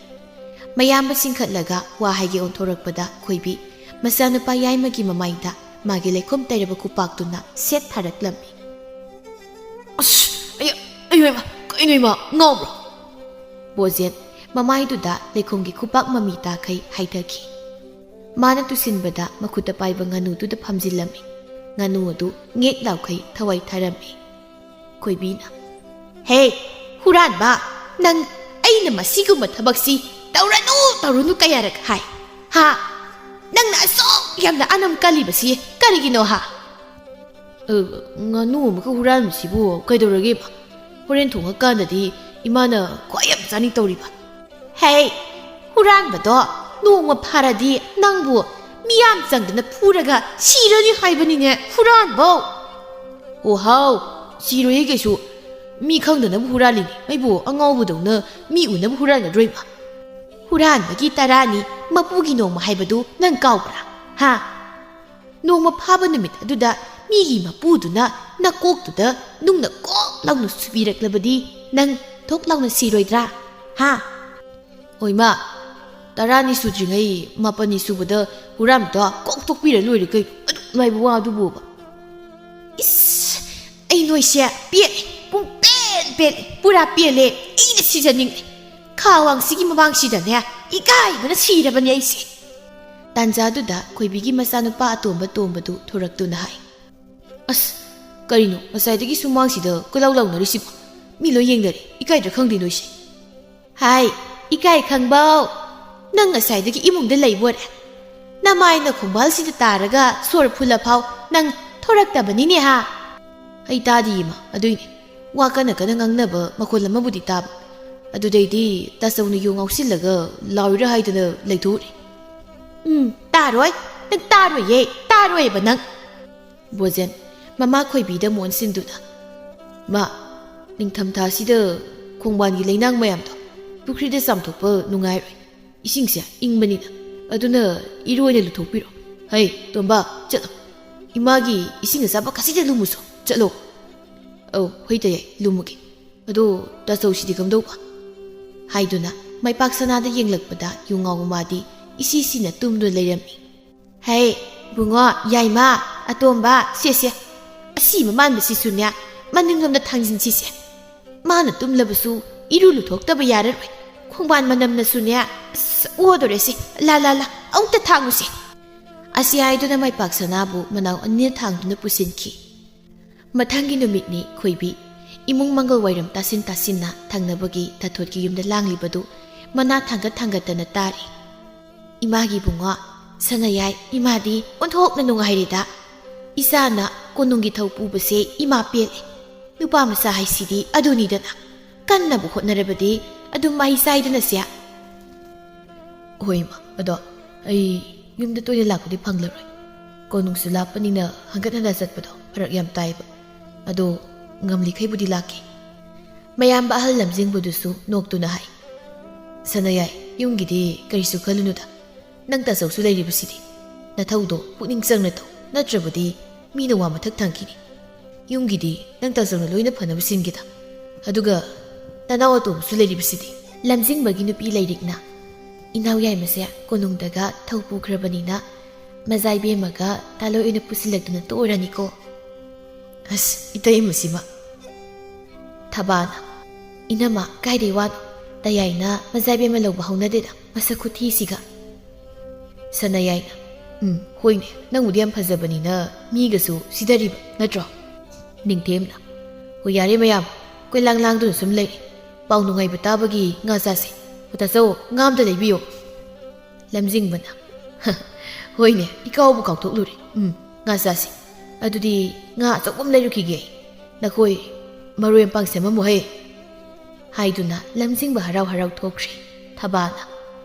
ꯃꯌꯥꯝꯕ ꯆꯤꯡꯈꯠꯂꯒ ꯋꯥ ꯍꯥꯏꯒꯦ ꯑꯣꯟꯊꯣꯔꯛꯄꯗ ꯈꯣꯏꯕꯤ ꯃꯆꯥꯅꯨꯄꯥ ꯌꯥꯏꯃꯒꯤ ꯃꯃꯥꯏꯗ ꯃꯥꯒꯤ ꯂꯩꯈꯣꯝ ꯇꯩꯔꯕ ꯈꯨꯄꯥꯛꯇꯨꯅ ꯁꯦꯠ ꯊꯥꯔꯛꯂꯝꯃꯤ꯫ ꯀꯩꯅꯣ ꯏꯃꯥ, ꯉꯥꯎꯕ꯭ꯔꯣ? ꯕꯣꯖꯦꯟ ꯃꯃꯥꯏꯗꯨꯗ ꯂꯩꯈꯣꯝꯒꯤ ꯈꯨꯄꯥꯛ ꯃꯃꯤ ꯇꯥꯈꯩ ꯍꯥꯏꯊꯈꯤ꯫ ꯃꯥꯅ ꯇꯨꯁꯤꯟꯕꯗ ꯃꯈꯨꯠꯇ ꯄꯥꯏꯕ ꯉꯥꯅꯨꯗꯨꯗ ꯐꯝꯖꯤꯜꯂꯝꯃꯤ꯫ ꯉꯥꯅꯨ ꯑꯗꯨ ꯉꯦꯛ ꯂꯥꯎꯈꯩ ꯊꯋꯥꯏ ꯊꯥꯔꯝꯃꯤ꯫ ꯈꯣꯏꯕꯤꯅ, "ꯍꯦ, ꯍꯨꯔꯥꯟꯕ! ꯅꯪ ꯑꯩꯅ ꯃꯁꯤꯒꯨꯝꯕ ꯊꯕꯛꯁꯤ ꯇꯧꯔꯅꯨ, ꯇꯧꯔꯅꯨ ꯀꯌꯥꯔꯛ ꯍꯥꯏ? ꯍꯥ? ꯅꯪꯅ ꯑꯁꯨꯛ ꯌꯥꯝꯅ ꯑꯅꯝ ꯀꯜꯂꯤꯕꯁꯤ ꯀꯔꯤꯒꯤꯅꯣ ꯍꯥ?" "ꯑ, ꯉꯥꯅꯨ ꯑꯃꯈꯛ ꯍꯨꯔꯥꯟꯕꯁꯤꯕꯨ ꯀꯩꯗꯧꯔꯒꯦꯕ? ꯍꯣꯔꯦꯟ ꯊꯣꯡꯉꯀꯥꯟꯗꯗꯤ ꯏꯃꯥꯅ ꯈ꯭ꯋꯥꯏ ꯌꯥꯝ ꯆꯥꯅꯤꯡ ꯇꯧꯔꯤꯕ꯫" "ꯍꯦ, ꯍꯨꯔꯥꯟꯕꯗꯣ ꯅꯣꯡꯃ ꯐꯥꯔꯗꯤ ꯅꯪꯕꯨ ꯃꯤꯌꯥꯝ ꯆꯪꯗꯅ ꯐꯨꯔꯒ ꯁꯤꯔꯅꯤ ꯍꯥꯏꯕꯅꯤꯅꯦ, ꯍꯨꯔꯥꯟꯕꯧ!" "ꯑꯣ ꯍꯥꯎ, ꯁꯤꯔꯣꯏꯌꯦ ꯀꯩꯁꯨ꯫ ꯃꯤ ꯈꯪꯗꯅꯕ ꯍꯨꯔꯥꯜꯂꯤꯅꯤ꯫ ꯑꯩꯕꯨ ꯑꯉꯥꯎꯕꯗꯧꯅ ꯃꯤ ꯎꯅꯕ ꯍꯨꯔꯥꯟꯒꯗ꯭ꯔꯣ ꯏꯃꯥ?" "ꯍꯨꯔꯥꯟꯕꯒꯤ ꯇꯔꯥꯅꯤ, ꯃꯄꯨꯒꯤ ꯅꯣꯡꯃ ꯍꯥꯏꯕꯗꯨ ꯅꯪ ꯀꯥꯎꯕ꯭ꯔꯥ? ꯍꯥ? ꯅꯣꯡꯃ ꯐꯥꯕ ꯅꯨꯃꯤꯠ ꯑꯗꯨꯗ ꯃꯤꯒꯤ ꯃꯄꯨꯗꯨꯅ ꯅꯀꯣꯛꯇꯨꯗ ꯅꯨꯡꯅ ꯀꯣꯛ ꯂꯥꯎꯅ ꯁꯨꯕꯤꯔꯛꯂꯕꯗꯤ ꯅꯪ ꯊꯣꯛ ꯂꯥꯎꯅ ꯁꯤꯔꯣꯏꯗ꯭ꯔꯥ? ꯍꯥ?" "ꯍꯣꯏ ꯃꯥ, ꯇꯔꯥꯅꯤ ꯁꯨꯗ꯭ꯔꯤꯉꯩ ꯃꯥꯄꯟꯅꯤ ꯁꯨꯕꯗ ꯍꯨꯔꯥꯟꯕꯗꯣ ꯀꯣꯛ ꯇꯣꯛꯄꯤꯔ ꯂꯣꯏꯔꯦ ꯀꯩꯅꯣ, ꯑꯗꯨꯛ ꯂꯥꯏꯕ ꯋꯥꯗꯨꯕꯣꯕ꯫" "ꯏꯁ, ꯑꯩ ꯅꯣꯏꯁꯦ ꯄꯦꯜꯂꯦ, ꯄꯨꯡ ꯄꯦꯟ ꯄꯦꯜꯂꯦ, ꯄꯨꯔꯥ ꯄꯦꯜꯂꯦ꯫ ꯑꯩꯅ ꯁꯤꯖꯅꯤꯡꯉꯦ꯫ ꯈꯥ ꯋꯥꯡꯁꯤꯒꯤ ꯃꯃꯥꯡꯁꯤꯗꯅꯦ ꯏꯀꯥꯏꯕꯅ ꯁꯤꯔꯕꯅꯦ ꯑꯩꯁꯦ꯫" ꯇꯥꯟꯖꯥꯗꯨꯗ ꯈꯣꯏꯕꯤꯒꯤ ꯃꯆꯥꯅꯨꯄꯥ ꯑꯇꯣꯝꯕ ꯇꯣꯝꯕꯗꯨ ꯊꯣꯔꯛꯇꯨꯅ ꯍꯥꯏ, "ꯑꯁ, ꯀꯔꯤꯅꯣ ꯉꯁꯥꯏꯗꯒꯤ ꯁꯨꯃꯥꯡꯁꯤꯗ ꯀꯣꯏꯂꯥꯎ ꯂꯥꯎꯅꯔꯤꯁꯤꯕꯣ? ꯃꯤ ꯂꯣꯏ ꯌꯦꯡꯅꯔꯦ, ꯏꯀꯥꯏꯗ꯭ꯔꯥ ꯈꯪꯗꯦ ꯅꯣꯏꯁꯦ꯫" "ꯍꯥꯏ, ꯏꯀꯥꯏ ꯈꯪꯕꯧ, ꯅꯪ ꯉꯁꯥꯏꯗꯒꯤ ꯏꯃꯨꯡꯗ ꯂꯩꯕꯣꯔꯦ? ꯅꯃꯥꯏꯅ ꯈꯣꯡꯕꯥꯜꯁꯤꯗ ꯇꯥꯔꯒ ꯁꯣꯔ ꯐꯨꯜꯂꯐꯥꯎ ꯅꯪ ꯊꯣꯔꯛꯇꯕꯅꯤꯅꯦ ꯍꯥ?" "ꯑꯩ ꯇꯥꯗꯤꯌꯦ ꯏꯃꯥ, ꯑꯗꯨꯏꯅꯦ꯫ ꯋꯥ ꯀꯟꯅ ꯀꯟꯅ ꯉꯥꯡꯅꯕ ꯃꯈꯣꯜ ꯑꯃꯕꯨꯗꯤ ꯇꯥꯕ꯫ ꯑꯗꯨꯗꯩꯗꯤ ꯇꯥꯆꯧꯅ ꯌꯨ ꯉꯥꯎꯁꯤꯜꯂꯒ ꯂꯥꯎꯔꯤꯔꯥ ꯍꯥꯏꯗꯅ ꯂꯩꯊꯣꯛꯎꯔꯦ꯫" "ꯎꯝ, ꯇꯥꯔꯣꯏ꯫ ꯅꯪ ꯇꯥꯔꯣꯏꯌꯦ, ꯇꯥꯔꯣꯏꯕ ꯅꯪ꯫" ꯕꯣꯖꯦꯟ ꯃꯃꯥ ꯈꯣꯏꯕꯤꯗ ꯃꯣꯟꯁꯤꯟꯗꯨꯅ, "ꯃꯥ, ꯅꯤꯡꯊꯝꯊꯥꯁꯤꯗ ꯈꯣꯡꯕꯥꯟꯒꯤ ꯂꯩꯅꯥꯡ ꯃꯌꯥꯝꯗꯣ ꯄꯨꯈ꯭ꯔꯤꯗ ꯆꯥꯝꯊꯣꯛꯄ ꯅꯨꯡꯉꯥꯏꯔꯣꯏ꯫ ꯏꯁꯤꯡꯁꯦ ꯏꯪꯕꯅꯤꯅ꯫ ꯑꯗꯨꯅ ꯏꯔꯨ ꯑꯣꯏꯅ ꯂꯨꯊꯣꯛꯄꯤꯔꯣ꯫ ꯍꯩ, ꯇꯣꯝꯕ, ꯆꯠꯂꯣ꯫ ꯏꯃꯥꯒꯤ ꯏꯁꯤꯡ ꯑꯁꯥꯕ ꯈꯖꯤꯛꯇ ꯂꯨꯝꯃꯨꯁꯣ꯫ ꯆꯠꯂꯣ꯫" "ꯑꯧ, ꯍꯣꯏ ꯇꯌꯥꯏ, ꯂꯨꯝꯃꯨꯒꯦ꯫ ꯑꯗꯣ ꯇꯥꯆꯧꯁꯤꯗꯤ ꯀꯝꯗꯧꯕ?" ꯍꯥꯏꯗꯨꯅ ꯃꯩꯄꯥꯛ ꯁꯅꯥꯗ ꯌꯦꯡꯂꯛꯄꯗ ꯌꯨꯉꯥꯎ ꯃꯃꯥꯗꯤ ꯏꯁꯤ ꯁꯤꯅ ꯇꯨꯝꯗꯨꯅ ꯂꯩꯔꯝꯃꯤ꯫ "ꯍꯩ, ꯏꯕꯨꯡꯉꯣ, ꯌꯥꯏꯃ, ꯑꯇꯣꯝꯕ, ꯁꯦ, ꯁꯦ꯫ ꯑꯁꯤꯕ ꯃꯥꯟꯕꯁꯤꯁꯨꯅꯦ, ꯃꯅꯤꯡꯂꯣꯝꯗ ꯊꯥꯡꯖꯤꯟꯁꯤꯁꯦ꯫ ꯃꯥꯅ ꯇꯨꯝꯂꯕꯁꯨ ꯏꯔꯨ ꯂꯨꯊꯣꯛꯇꯕ ꯌꯥꯔꯔꯣꯏ꯫ ꯈꯣꯡꯕꯥꯟ ꯃꯅꯝꯅꯁꯨꯅꯦ, ꯑꯁ, ꯑꯣꯗꯣꯔꯦꯁꯦ꯫ ꯂꯥ, ꯂꯥ, ꯂꯥ, ꯑꯃꯨꯛꯇ ꯊꯥꯡꯉꯨꯁꯦ꯫ ꯑꯁꯤ ꯍꯥꯏꯗꯨꯅ ꯃꯥꯏꯄꯥꯛ ꯁꯅꯥꯕꯨ ꯃꯅꯥꯎ ꯑꯅꯤꯅ ꯊꯥꯡꯗꯨꯅ ꯄꯨꯁꯤꯟꯈꯤ꯫ ꯃꯊꯪꯒꯤ ꯅꯨꯃꯤꯠꯅꯤ ꯈꯣꯏꯕꯤ꯫ ꯏꯃꯨꯡ ꯃꯪꯒꯣꯜ ꯋꯥꯏꯔꯝ ꯇꯥꯁꯤꯟ ꯇꯥꯁꯤꯟꯅ ꯊꯪꯅꯕꯒꯤ ꯇꯥꯊꯣꯠꯀꯤ ꯌꯨꯝꯗ ꯂꯥꯡꯂꯤꯕꯗꯨ ꯃꯅꯥ ꯊꯥꯡꯒꯠ ꯊꯥꯡꯒꯠꯇꯅ ꯇꯥꯔꯤ꯫ "ꯏꯃꯥꯒꯤ ꯏꯕꯨꯡꯉꯣ, ꯁꯅꯥꯌꯥꯏ, ꯏꯃꯥꯗꯤ ꯑꯣꯟꯊꯣꯛꯅ ꯅꯨꯡꯉꯥꯏꯔꯦꯗ꯫ ꯏꯆꯥꯅ ꯀꯣꯅꯨꯡꯒꯤ ꯊꯧ ꯄꯨꯕꯁꯦ ꯏꯃꯥ ꯄꯦꯜꯂꯦ꯫ ꯅꯨꯄꯥ ꯃꯆꯥ ꯍꯥꯏꯁꯤꯗꯤ ꯑꯗꯨꯅꯤꯗꯅ꯫ ꯀꯟꯅꯕꯨ ꯍꯣꯠꯅꯔꯕꯗꯤ ꯑꯗꯨꯝ ꯃꯍꯩ ꯆꯥꯏꯗꯅꯁꯦ꯫" "ꯍꯣꯏ ꯏꯃꯥ, ꯑꯗꯣ ꯑꯩ ꯌꯨꯝꯗ ꯇꯣꯏꯅ ꯂꯥꯛꯄꯗꯤ ꯐꯪꯂꯔꯣꯏ꯫ ꯀꯣꯅꯨꯡꯁꯨ ꯂꯥꯞꯄꯅꯤꯅ ꯍꯟꯒꯠ ꯍꯟꯗ ꯆꯠꯄꯗꯣ ꯐꯔꯛ ꯌꯥꯝ ꯇꯥꯏꯕ꯫ ꯑꯗꯣ ꯉꯝꯂꯤꯈꯩꯕꯨꯗꯤ ꯂꯥꯛꯀꯦ꯫" ꯃꯌꯥꯝꯕ ꯑꯍꯜ ꯂꯝꯖꯤꯡꯕꯗꯨꯁꯨ ꯅꯣꯛꯇꯨꯅ ꯍꯥꯏ, "ꯁꯅꯥꯌꯥꯏ, ꯌꯨꯝꯒꯤꯗꯤ ꯀꯔꯤꯁꯨ ꯈꯜꯂꯨꯅꯨꯗ꯫ ꯅꯪ ꯇꯥꯆꯧꯁꯨ ꯂꯩꯔꯤꯕꯁꯤꯗꯤ꯫ ꯅꯊꯧꯗꯣ ꯄꯨꯛꯅꯤꯡ ꯆꯪꯅ ꯇꯧ, ꯅꯠꯇ꯭ꯔꯕꯗꯤ ꯃꯤꯅ ꯋꯥ ꯃꯊꯛ ꯊꯥꯡꯈꯤꯅꯤ꯫ ꯌꯨꯝꯒꯤꯗꯤ ꯅꯪ ꯇꯥꯆꯧꯅ ꯂꯣꯏꯅ ꯐꯅꯕ ꯁꯤꯟꯒꯦꯗ꯫ ꯑꯗꯨꯒ ꯅꯅꯥꯎ ꯑꯇꯣꯝꯕꯁꯨ ꯂꯩꯔꯤꯕꯁꯤꯗꯤ꯫" ꯂꯝꯖꯤꯡꯕꯒꯤ ꯅꯨꯄꯤ ꯂꯩꯔꯤꯛꯅ, "ꯏꯅꯥꯎ ꯌꯥꯏꯃꯁꯦ ꯀꯣꯅꯨꯡꯗꯒ ꯊꯧ ꯄꯨꯈ꯭ꯔꯕꯅꯤꯅ ꯃꯖꯥꯏꯕꯦꯝꯃꯒ ꯇꯥꯂꯣꯏ ꯑꯣꯏꯅ ꯄꯨꯁꯤꯜꯂꯛꯇꯅ ꯇꯣꯛꯑꯔꯅꯤꯀꯣ꯫" "ꯑꯁ, ꯏꯇꯩꯃꯁꯤꯃ꯫" ꯊꯕꯥꯅ, "ꯏꯅꯝꯃ, ꯀꯥꯏꯗꯩ ꯋꯥꯅꯣ? ꯇꯌꯥꯏꯅ ꯃꯖꯥꯏꯕꯦꯝꯃ ꯂꯧꯕ ꯍꯧꯅꯗꯦꯗ, ꯃꯁꯛ ꯈꯨꯊꯤꯁꯤꯒ꯫" ꯁꯅꯥꯌꯥꯏꯅ, "ꯎꯝ, ꯍꯣꯏꯅꯦ, ꯅꯪꯕꯨꯗꯤ ꯌꯥꯝ ꯐꯖꯕꯅꯤꯅ ꯃꯤꯒꯁꯨ ꯁꯤꯗꯔꯤꯕ ꯅꯠꯇ꯭ꯔꯣ?" ꯅꯤꯡꯊꯦꯝꯅ, "ꯍꯣꯏ, ꯌꯥꯔꯦ ꯃꯌꯥꯝ, ꯀꯣꯏꯂꯥꯡ ꯂꯥꯡꯗꯨꯅ ꯁꯨꯝ ꯂꯩꯔꯦ꯫ ꯄꯥꯎ ꯅꯨꯡꯉꯥꯏꯕ ꯇꯥꯕꯒꯤ ꯉꯥ ꯆꯥꯁꯦ꯫ ꯇꯥꯆꯧ, ꯉꯥ ꯑꯝꯇ ꯂꯩꯕꯤꯌꯣ꯫" ꯂꯝꯖꯤꯡꯕꯅ, "ꯍꯣꯏꯅꯦ, ꯏꯀꯥꯎꯕꯨ ꯀꯥꯎꯊꯣꯛꯂꯨꯔꯦ꯫ ꯎꯝ, ꯉꯥ ꯆꯥꯁꯦ꯫ ꯑꯗꯨꯗꯤ ꯉꯥ ꯑꯆꯧꯕ ꯑꯃ ꯂꯩꯔꯨꯈꯤꯒꯦ ꯑꯩ꯫ ꯅꯈꯣꯏ ꯃꯔꯣꯏ ꯃꯄꯥꯡ ꯁꯦꯝꯃꯝꯃꯨ ꯍꯩ꯫" ꯍꯥꯏꯗꯨꯅ ꯂꯝꯖꯤꯡꯕ ꯍꯔꯥꯎ ꯍꯔꯥꯎ ꯊꯣꯛꯈ꯭ꯔꯦ꯫ ꯊꯕꯥꯅ,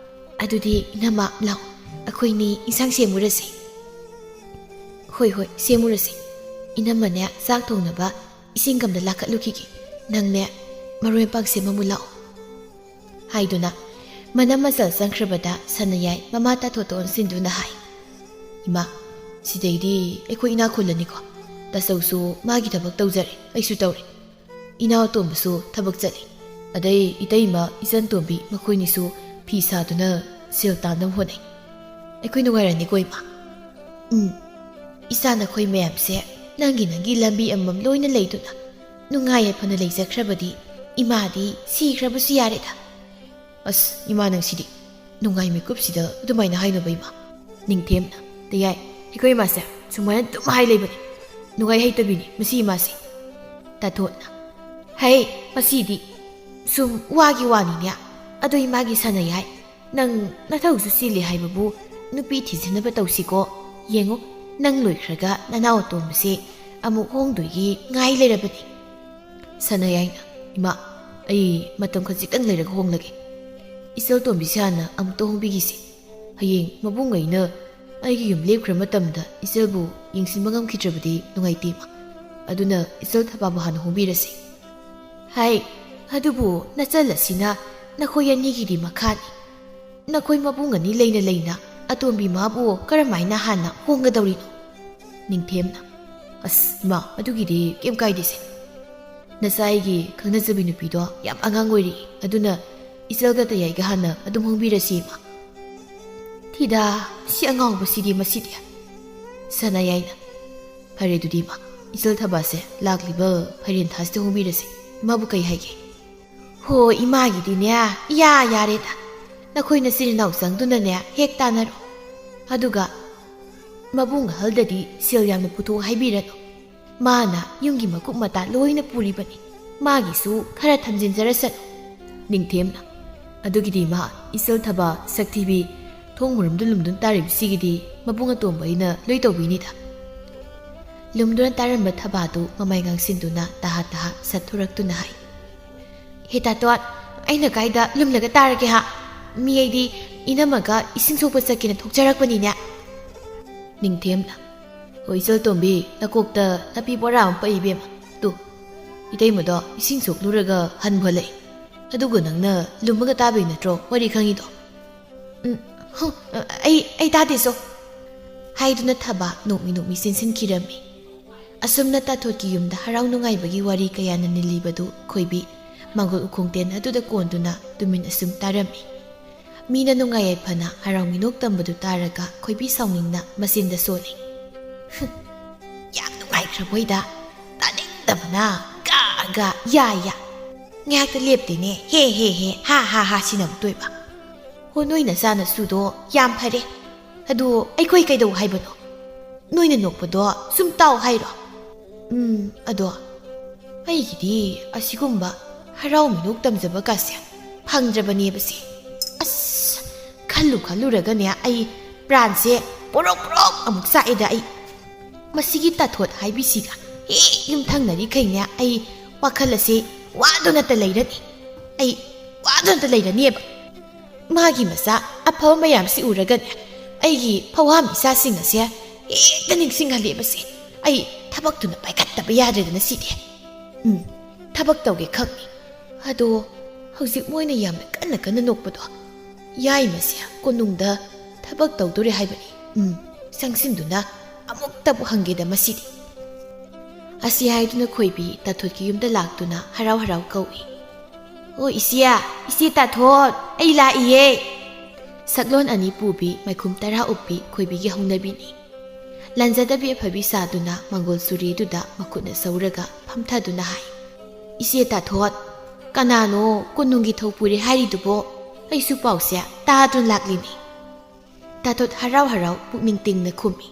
"ꯑꯗꯨꯗꯤ ꯏꯅꯝꯃ, ꯂꯥꯛꯑꯣ, ꯑꯩꯈꯣꯏꯅꯤ ꯏꯟꯁꯥꯡ ꯁꯦꯝꯃꯨꯔꯁꯦ꯫" "ꯍꯣꯏ, ꯍꯣꯏ, ꯁꯦꯝꯃꯨꯔꯁꯦ꯫ ꯏꯅꯝꯃꯅꯦ ꯆꯥꯛ ꯊꯣꯡꯅꯕ ꯏꯁꯤꯡ ꯀꯝꯗ ꯂꯥꯈꯠꯂꯨꯈꯤꯒꯦ꯫ ꯅꯪꯅꯦ ꯃꯔꯣꯏ ꯃꯄꯥꯡ ꯁꯦꯝꯃꯝꯃꯨ ꯂꯥꯛꯑꯣ꯫" ꯍꯥꯏꯗꯨꯅ ꯃꯅꯝ ꯃꯆꯜ ꯆꯪꯈ꯭ꯔꯕꯗ ꯁꯅꯥꯌꯥꯏ ꯃꯃꯥ ꯇꯥꯊꯣꯠꯇ ꯑꯣꯟꯁꯤꯟꯗꯨꯅ ꯍꯥꯏ, "ꯏꯃꯥ, ꯁꯤꯗꯩꯗꯤ ꯑꯩꯈꯣꯏ ꯏꯅꯥꯛ ꯈꯨꯜꯂꯅꯤꯀꯣ꯫ ꯇꯥꯆꯧꯁꯨ ꯃꯥꯒꯤ ꯊꯕꯛ ꯇꯧꯖꯔꯦ, ꯑꯩꯁꯨ ꯇꯧꯔꯦ꯫ ꯏꯅꯥꯎ ꯇꯣꯝꯕꯁꯨ ꯊꯕꯛ ꯆꯠꯂꯤ꯫ ꯑꯗꯩ ꯏꯇꯩꯃ, ꯏꯆꯟ ꯇꯣꯝꯕꯤ ꯃꯈꯣꯏꯅꯤꯁꯨ ꯐꯤ ꯁꯥꯗꯨꯅ ꯁꯦꯜ ꯇꯥꯟꯅꯕ ꯍꯣꯠꯅꯩ꯫ ꯑꯩꯈꯣꯏ ꯅꯨꯡꯉꯥꯏꯔꯅꯤꯀꯣ, ꯏꯃꯥ?" "ꯎꯝ, ꯏꯆꯥ ꯅꯈꯣꯏ ꯃꯌꯥꯝꯁꯦ ꯅꯪꯒꯤ ꯅꯪꯒꯤ ꯂꯝꯕꯤ ꯑꯃꯃꯝ ꯂꯣꯏꯅ ꯂꯩꯗꯨꯅ ꯅꯨꯡꯉꯥꯏ ꯌꯥꯏꯐꯅ ꯂꯩꯖꯈ꯭ꯔꯕꯗꯤ ꯏꯃꯥꯗꯤ ꯁꯤꯈ꯭ꯔꯕꯁꯨ ꯌꯥꯔꯦꯗ꯫ ꯑꯁ, ꯏꯃꯥ ꯅꯪꯁꯤꯗꯤ꯫ ꯅꯨꯡꯉꯥꯏ ꯃꯤꯀꯨꯞꯁꯤꯗ ꯑꯗꯨꯃꯥꯏꯅ ꯍꯥꯏꯅꯨꯕ ꯏꯃꯥ꯫ ꯅꯤꯡꯊꯦꯝꯅ, ꯇꯌꯥꯏ, ꯑꯩꯈꯣꯏ ꯏꯃꯥꯁꯦ ꯁꯨꯃꯥꯏꯅ ꯑꯗꯨꯝ ꯍꯥꯏ ꯂꯩꯕꯅꯤ꯫ ꯅꯨꯡꯉꯥꯏ ꯍꯩꯇꯕꯤꯅꯤ ꯃꯁꯤ ꯏꯃꯥꯁꯦ꯫ ꯇꯥꯊꯣꯠꯅ, ꯍꯩ, ꯃꯁꯤꯗꯤ ꯁꯨꯝ ꯋꯥꯒꯤ ꯋꯥꯅꯤꯅꯦ꯫ ꯑꯗꯣ ꯏꯃꯥꯒꯤ ꯁꯥꯟꯅ ꯌꯥꯏ꯫ ꯅꯪ ꯅꯊꯧꯁꯨ ꯆꯤꯜꯂꯤ ꯍꯥꯏꯕꯕꯨ ꯅꯨꯄꯤ ꯊꯤꯖꯤꯟꯅꯕ ꯇꯧꯁꯤꯀꯣ꯫ ꯌꯦꯡꯉꯨ, ꯅꯪ ꯂꯣꯏꯈ꯭ꯔꯒ ꯅꯅꯥꯎ ꯑꯇꯣꯝꯕꯁꯦ ꯑꯃꯨꯛ ꯍꯣꯡꯗꯣꯏꯒꯤ ꯉꯥꯏ ꯂꯩꯔꯕꯅꯤ꯫ ꯁꯅꯥꯌꯥꯏꯅ, ꯏꯃꯥ, ꯑꯩ ꯃꯇꯝ ꯈꯖꯤꯛꯇꯪ ꯂꯩꯔꯒ ꯍꯣꯡꯂꯒꯦ꯫ ꯏꯆꯜ ꯇꯣꯝꯕꯤꯁꯦ ꯍꯥꯟꯅ ꯑꯃꯨꯛꯇ ꯍꯣꯡꯕꯤꯈꯤꯁꯤ꯫ ꯍꯌꯦꯡ ꯃꯕꯨꯡ ꯑꯩꯅ ꯑꯩꯒꯤ ꯌꯨꯝ ꯂꯦꯞꯈ꯭ꯔ ꯃꯇꯝꯗ ꯏꯆꯜꯕꯨ ꯌꯦꯡꯁꯤꯟꯕ ꯉꯝꯈꯤꯗ꯭ꯔꯕꯗꯤ ꯅꯨꯡꯉꯥꯏꯇꯦ, ꯏꯃꯥ꯫ ꯑꯗꯨꯅ ꯏꯆꯜ ꯊꯕꯥꯕꯨ ꯍꯥꯟꯅ ꯍꯣꯡꯕꯤꯔꯁꯤ꯫ ꯍꯥꯏ, ꯑꯗꯨꯕꯨ ꯅꯆꯜ ꯑꯁꯤꯅ ꯅꯈꯣꯏ ꯑꯅꯤꯒꯤꯗꯤ ꯃꯈꯥꯅꯤ꯫ ꯅꯈꯣꯏ ꯃꯕꯨꯡ ꯑꯅꯤ ꯂꯩꯅ ꯂꯩꯅ ꯑꯇꯣꯝꯕꯤ ꯃꯥꯕꯨ ꯀꯔꯝꯍꯥꯏꯅ ꯍꯥꯟꯅ ꯍꯣꯡꯒꯗꯧꯔꯤꯅꯣ? ꯅꯤꯡꯊꯦꯝꯅ, ꯑꯁ, ꯏꯃꯥ, ꯑꯗꯨꯒꯤꯗꯤ ꯀꯩꯝ ꯀꯥꯏꯗꯦꯁꯦ꯫ ꯅꯆꯥ ꯑꯩꯒꯤ ꯈꯪꯅꯖꯕꯤ ꯅꯨꯄꯤꯗꯣ ꯌꯥꯝ ꯑꯉꯥꯡ ꯑꯣꯏꯔꯤ, ꯑꯗꯨꯅ ꯏꯆꯜꯒ ꯇꯌꯥꯏꯒ ꯍꯥꯟꯅ ꯑꯗꯨꯝ ꯍꯣꯡꯕꯤꯔꯁꯤ, ꯏꯃꯥ꯫ ꯊꯤꯗꯥ, ꯁꯤ ꯑꯉꯥꯎꯕꯁꯤꯗꯤ ꯃꯁꯤꯗꯤ꯫ ꯁꯅꯥꯌꯥꯏꯅ, ꯐꯔꯦ ꯑꯗꯨꯗꯤ ꯏꯃꯥ, ꯏꯆꯜ ꯊꯕꯥꯁꯦ ꯂꯥꯛꯂꯤꯕ ꯐꯩꯔꯦꯟ ꯊꯥꯁꯤꯗ ꯍꯣꯡꯕꯤꯔꯁꯤ꯫ ꯏꯃꯥꯕꯨ ꯀꯩ ꯍꯥꯏꯒꯦ? ꯍꯣ, ꯏꯃꯥꯒꯤꯗꯤꯅꯦ, ꯏꯌꯥ ꯌꯥꯔꯦꯗ꯫ ꯅꯈꯣꯏ ꯅꯆꯤꯟ ꯏꯅꯥꯎ ꯆꯪꯗꯨꯅꯅꯦ ꯍꯦꯛ ꯇꯥꯟꯅꯔꯣ꯫ ꯑꯗꯨꯒ ꯃꯕꯨꯡ ꯑꯍꯜꯗꯗꯤ ꯁꯦꯜ ꯌꯥꯝꯅ ꯄꯨꯊꯣꯛ ꯍꯥꯏꯕꯤꯔꯅꯨ꯫ ꯃꯥꯅ ꯌꯨꯝꯒꯤ ꯃꯀꯨꯞ ꯃꯇꯥ ꯂꯣꯏꯅ ꯄꯨꯔꯤꯕꯅꯤ꯫ ꯃꯥꯒꯤꯁꯨ ꯈꯔ ꯊꯝꯖꯤꯟꯖꯔꯁꯅꯨ꯫ ꯅꯤꯡꯊꯦꯝꯅ, ꯑꯗꯨꯒꯤꯗꯤ ꯏꯃꯥ, ꯏꯆꯜ ꯊꯕꯥ ꯁꯛꯊꯤꯕꯤ ꯊꯣꯡ ꯃꯔꯨꯝꯗ ꯂꯨꯝꯗꯨꯅ ꯇꯥꯔꯤꯕꯁꯤꯒꯤꯗꯤ ꯃꯕꯨꯡ ꯑꯇꯣꯝꯕ ꯑꯩꯅ ꯂꯣꯏ ꯇꯧꯕꯤꯅꯤꯗ꯫ ꯂꯨꯝꯗꯨꯅ ꯇꯥꯔꯝꯕ ꯊꯕꯥꯗꯨ ꯃꯃꯥꯏ ꯉꯥꯡꯁꯤꯟꯗꯨꯅ ꯇꯍꯥ ꯇꯍꯥ ꯁꯠꯊꯣꯔꯛꯇꯨꯅ ꯍꯥꯏ, ꯍꯦ ꯇꯥꯇꯣꯟ, ꯑꯩꯅ ꯀꯥꯏꯗ ꯂꯨꯝꯂꯒ ꯇꯥꯔꯒꯦ ꯍꯥ? ꯃꯤ ꯑꯩꯗꯤ ꯏꯅꯝꯃꯒ ꯏꯁꯤꯡ ꯁꯣꯛꯄ ꯆꯠꯀꯦꯅ ꯊꯣꯛꯆꯔꯛꯄꯅꯤꯅꯦ꯫ ꯅꯤꯡꯊꯦꯝꯅ, ꯍꯣꯏ ꯏꯆꯜ ꯇꯣꯝꯕꯤ, ꯅꯀꯣꯛꯇ ꯅꯥꯄꯤ ꯕꯣꯔꯥ ꯑꯃ ꯄꯛꯏ ꯏꯕꯦꯝꯃ꯫ ꯇꯨ, ꯏꯇꯩꯃꯗꯣ ꯏꯁꯤꯡ ꯁꯣꯛꯂꯨꯔꯒ ꯍꯟꯕ ꯍꯜꯂꯛꯏ꯫ ꯑꯗꯨꯒ ꯅꯪꯅ ꯂꯨꯝꯃꯒ ꯇꯥꯕꯩ ꯅꯠꯇ꯭ꯔꯣ ꯋꯥꯔꯤ ꯈꯪꯉꯤꯗꯣ? ꯎꯝ, ꯍꯨ, ꯑꯩ, ꯑꯩ ꯇꯥꯗꯦꯁꯣ꯫ ꯍꯥꯏꯗꯨꯅ ꯊꯕꯥ ꯅꯣꯛꯃꯤ ꯅꯣꯛꯃꯤ ꯆꯦꯟꯁꯤꯟꯈꯤꯔꯝꯃꯤ꯫ ꯑꯁꯨꯝꯅ ꯇꯥꯊꯣꯠꯀꯤ ꯌꯨꯝꯗ ꯍꯔꯥꯎ ꯅꯨꯡꯉꯥꯏꯕꯒꯤ ꯋꯥꯔꯤ ꯀꯌꯥꯅ ꯅꯤꯜꯂꯤꯕꯗꯨ ꯈꯣꯏꯕꯤ ꯃꯥꯡꯒꯣꯜ ꯎꯈꯣꯡ ꯇꯦꯟ ꯑꯗꯨꯗ ꯀꯣꯟꯗꯨꯅ ꯇꯨꯃꯤꯟ ꯑꯁꯨꯝ ꯇꯥꯔꯝꯃꯤ꯫ ꯃꯤꯅ ꯅꯨꯡꯉꯥꯏ ꯌꯥꯏꯐꯅ ꯍꯔꯥꯎ ꯃꯤꯅꯣꯛ ꯇꯝꯕꯗꯨ ꯇꯥꯔꯒ ꯈꯣꯏꯕꯤ ꯁꯥꯎꯅꯤꯡꯅ ꯃꯆꯤꯟꯗ ꯁꯣꯜꯂꯤ꯫ ꯍꯨꯝ, ꯌꯥꯝ ꯅꯨꯡꯉꯥꯏꯈ꯭ꯔꯕꯣꯏꯗ, ꯇꯥꯅꯤꯡꯗꯕꯅ ꯒꯥ ꯒꯥ ꯌꯥ ꯌꯥ꯫ ꯉꯥꯏꯍꯥꯛꯇ ꯂꯦꯞꯇꯦꯅꯦ꯫ ꯍꯦ ꯍꯦ ꯍꯦ, ꯍꯥ ꯍꯥ ꯍꯥ ꯁꯤꯅ ꯑꯃꯨꯛꯇꯣꯏꯕ꯫ ꯍꯣ, ꯅꯣꯏ ꯅꯆꯥꯅꯁꯨꯗꯣ ꯌꯥꯝ ꯐꯔꯦ꯫ ꯑꯗꯣ ꯑꯩꯈꯣꯏ ꯀꯩꯗꯧ ꯍꯥꯏꯕꯅꯣ? ꯅꯣꯏꯅ ꯅꯣꯛꯄꯗꯣ ꯁꯨꯝ ꯇꯥꯎ ꯍꯥꯏꯔꯣ? ꯎꯝ, ꯑꯗꯣ ꯑꯩꯒꯤꯗꯤ ꯑꯁꯤꯒꯨꯝꯕ ꯍꯔꯥꯎ ꯃꯤꯅꯣꯛ ꯇꯝꯖꯕ ꯀꯥꯁꯦ ꯐꯪꯗ꯭ꯔꯕꯅꯦꯕꯁꯦ꯫ ꯑꯁ, ꯈꯜꯂꯨ ꯈꯜꯂꯨꯔꯒꯅꯦ ꯑꯩ ꯄ꯭ꯔꯥꯟꯁꯦ ꯄꯣꯔꯣꯛ ꯄꯣꯔꯣꯛ ꯑꯃꯨꯛ ꯆꯥꯛꯑꯦꯗ ꯑꯩ꯫ ꯃꯁꯤꯒꯤ ꯇꯥꯊꯣꯠ ꯍꯥꯏꯕꯤꯁꯤꯒ ꯍꯦꯛ ꯌꯨꯝꯊꯪꯅꯔꯤꯈꯩꯅꯦ ꯑꯩ ꯋꯥꯈꯜ ꯑꯁꯦ ꯋꯥꯗꯨꯅꯇ ꯂꯩꯔꯅꯤ꯫ ꯑꯩ ꯋꯥꯗꯨꯅꯇ ꯂꯩꯔꯅꯤꯕ꯫ ꯃꯥꯒꯤ ꯃꯆꯥ ꯑꯐꯕ ꯃꯌꯥꯝꯁꯤ ꯎꯔꯒꯅꯦ ꯑꯩꯒꯤ ꯐꯧꯍꯥꯝ ꯏꯆꯥꯁꯤꯡ ꯑꯁꯦ ꯍꯦꯛꯇ ꯅꯤꯡꯁꯤꯡꯍꯜꯂꯦꯕꯁꯦ꯫ ꯑꯩ ꯊꯕꯛꯇꯨꯅ ꯄꯥꯏꯈꯠꯇꯕ ꯌꯥꯗ꯭ꯔꯦꯗꯅ ꯁꯤꯗꯤ꯫ ꯎꯝ, ꯊꯕꯛ ꯇꯧꯒꯦ ꯈꯪꯅꯤ꯫ ꯑꯗꯣ ꯍꯧꯖꯤꯛ ꯃꯣꯏꯅ ꯌꯥꯝꯅ ꯀꯟꯅ ꯀꯟꯅ ꯅꯣꯛꯄꯗꯣ ꯌꯥꯏꯃꯁꯦ ꯀꯣꯅꯨꯡꯗ ꯊꯕꯛ ꯇꯧꯗꯣꯔꯦ ꯍꯥꯏꯕꯅꯤ꯫ ꯎꯝ, ꯆꯪꯁꯤꯟꯗꯨꯅ ꯑꯃꯨꯛꯇꯕꯨ ꯍꯪꯒꯦꯗ ꯃꯁꯤꯗꯤ꯫ ꯑꯁꯤ ꯍꯥꯏꯗꯨꯅ ꯈꯣꯏꯕꯤ ꯇꯥꯊꯣꯠꯀꯤ ꯌꯨꯝꯗ ꯂꯥꯛꯇꯨꯅ ꯍꯔꯥꯎ ꯍꯔꯥꯎ ꯀꯧꯏ꯫ "ꯑꯣ ꯏꯆꯦ, ꯏꯆꯦ ꯇꯥꯊꯣꯠ, ꯑꯩ ꯂꯥꯛꯏꯌꯦ!" ꯁꯛꯂꯣꯟ ꯑꯅꯤ ꯄꯨꯕꯤ, ꯃꯥꯏꯈꯨꯝ ꯇꯔꯥ ꯎꯞꯄꯤ ꯈꯣꯏꯕꯤꯒꯤ ꯍꯧꯅꯕꯤꯅꯤ꯫ ꯂꯥꯟꯖꯗꯕꯤ ꯑꯐꯕꯤ ꯁꯥꯗꯨꯅ ꯃꯪꯒꯣꯜ ꯆꯨꯔꯤꯗꯨꯗ ꯃꯈꯨꯠꯅ ꯁꯧꯔꯒ ꯐꯝꯊꯗꯨꯅ ꯍꯥꯏ, "ꯏꯆꯦ ꯇꯥꯊꯣꯠ, ꯀꯅꯥꯅꯣ ꯀꯣꯅꯨꯡꯒꯤ ꯊꯧꯄꯨꯔꯤ ꯍꯥꯏꯔꯤꯗꯨꯕꯣ? ꯑꯩꯁꯨ ꯄꯥꯎꯁꯦ ꯇꯥꯗꯨꯅ ꯂꯥꯛꯂꯤꯅꯤ꯫" ꯇꯥꯊꯣꯠ ꯍꯔꯥꯎ ꯍꯔꯥꯎ ꯄꯨꯛꯅꯤꯡ ꯇꯤꯡꯅ ꯈꯨꯝꯃꯤ꯫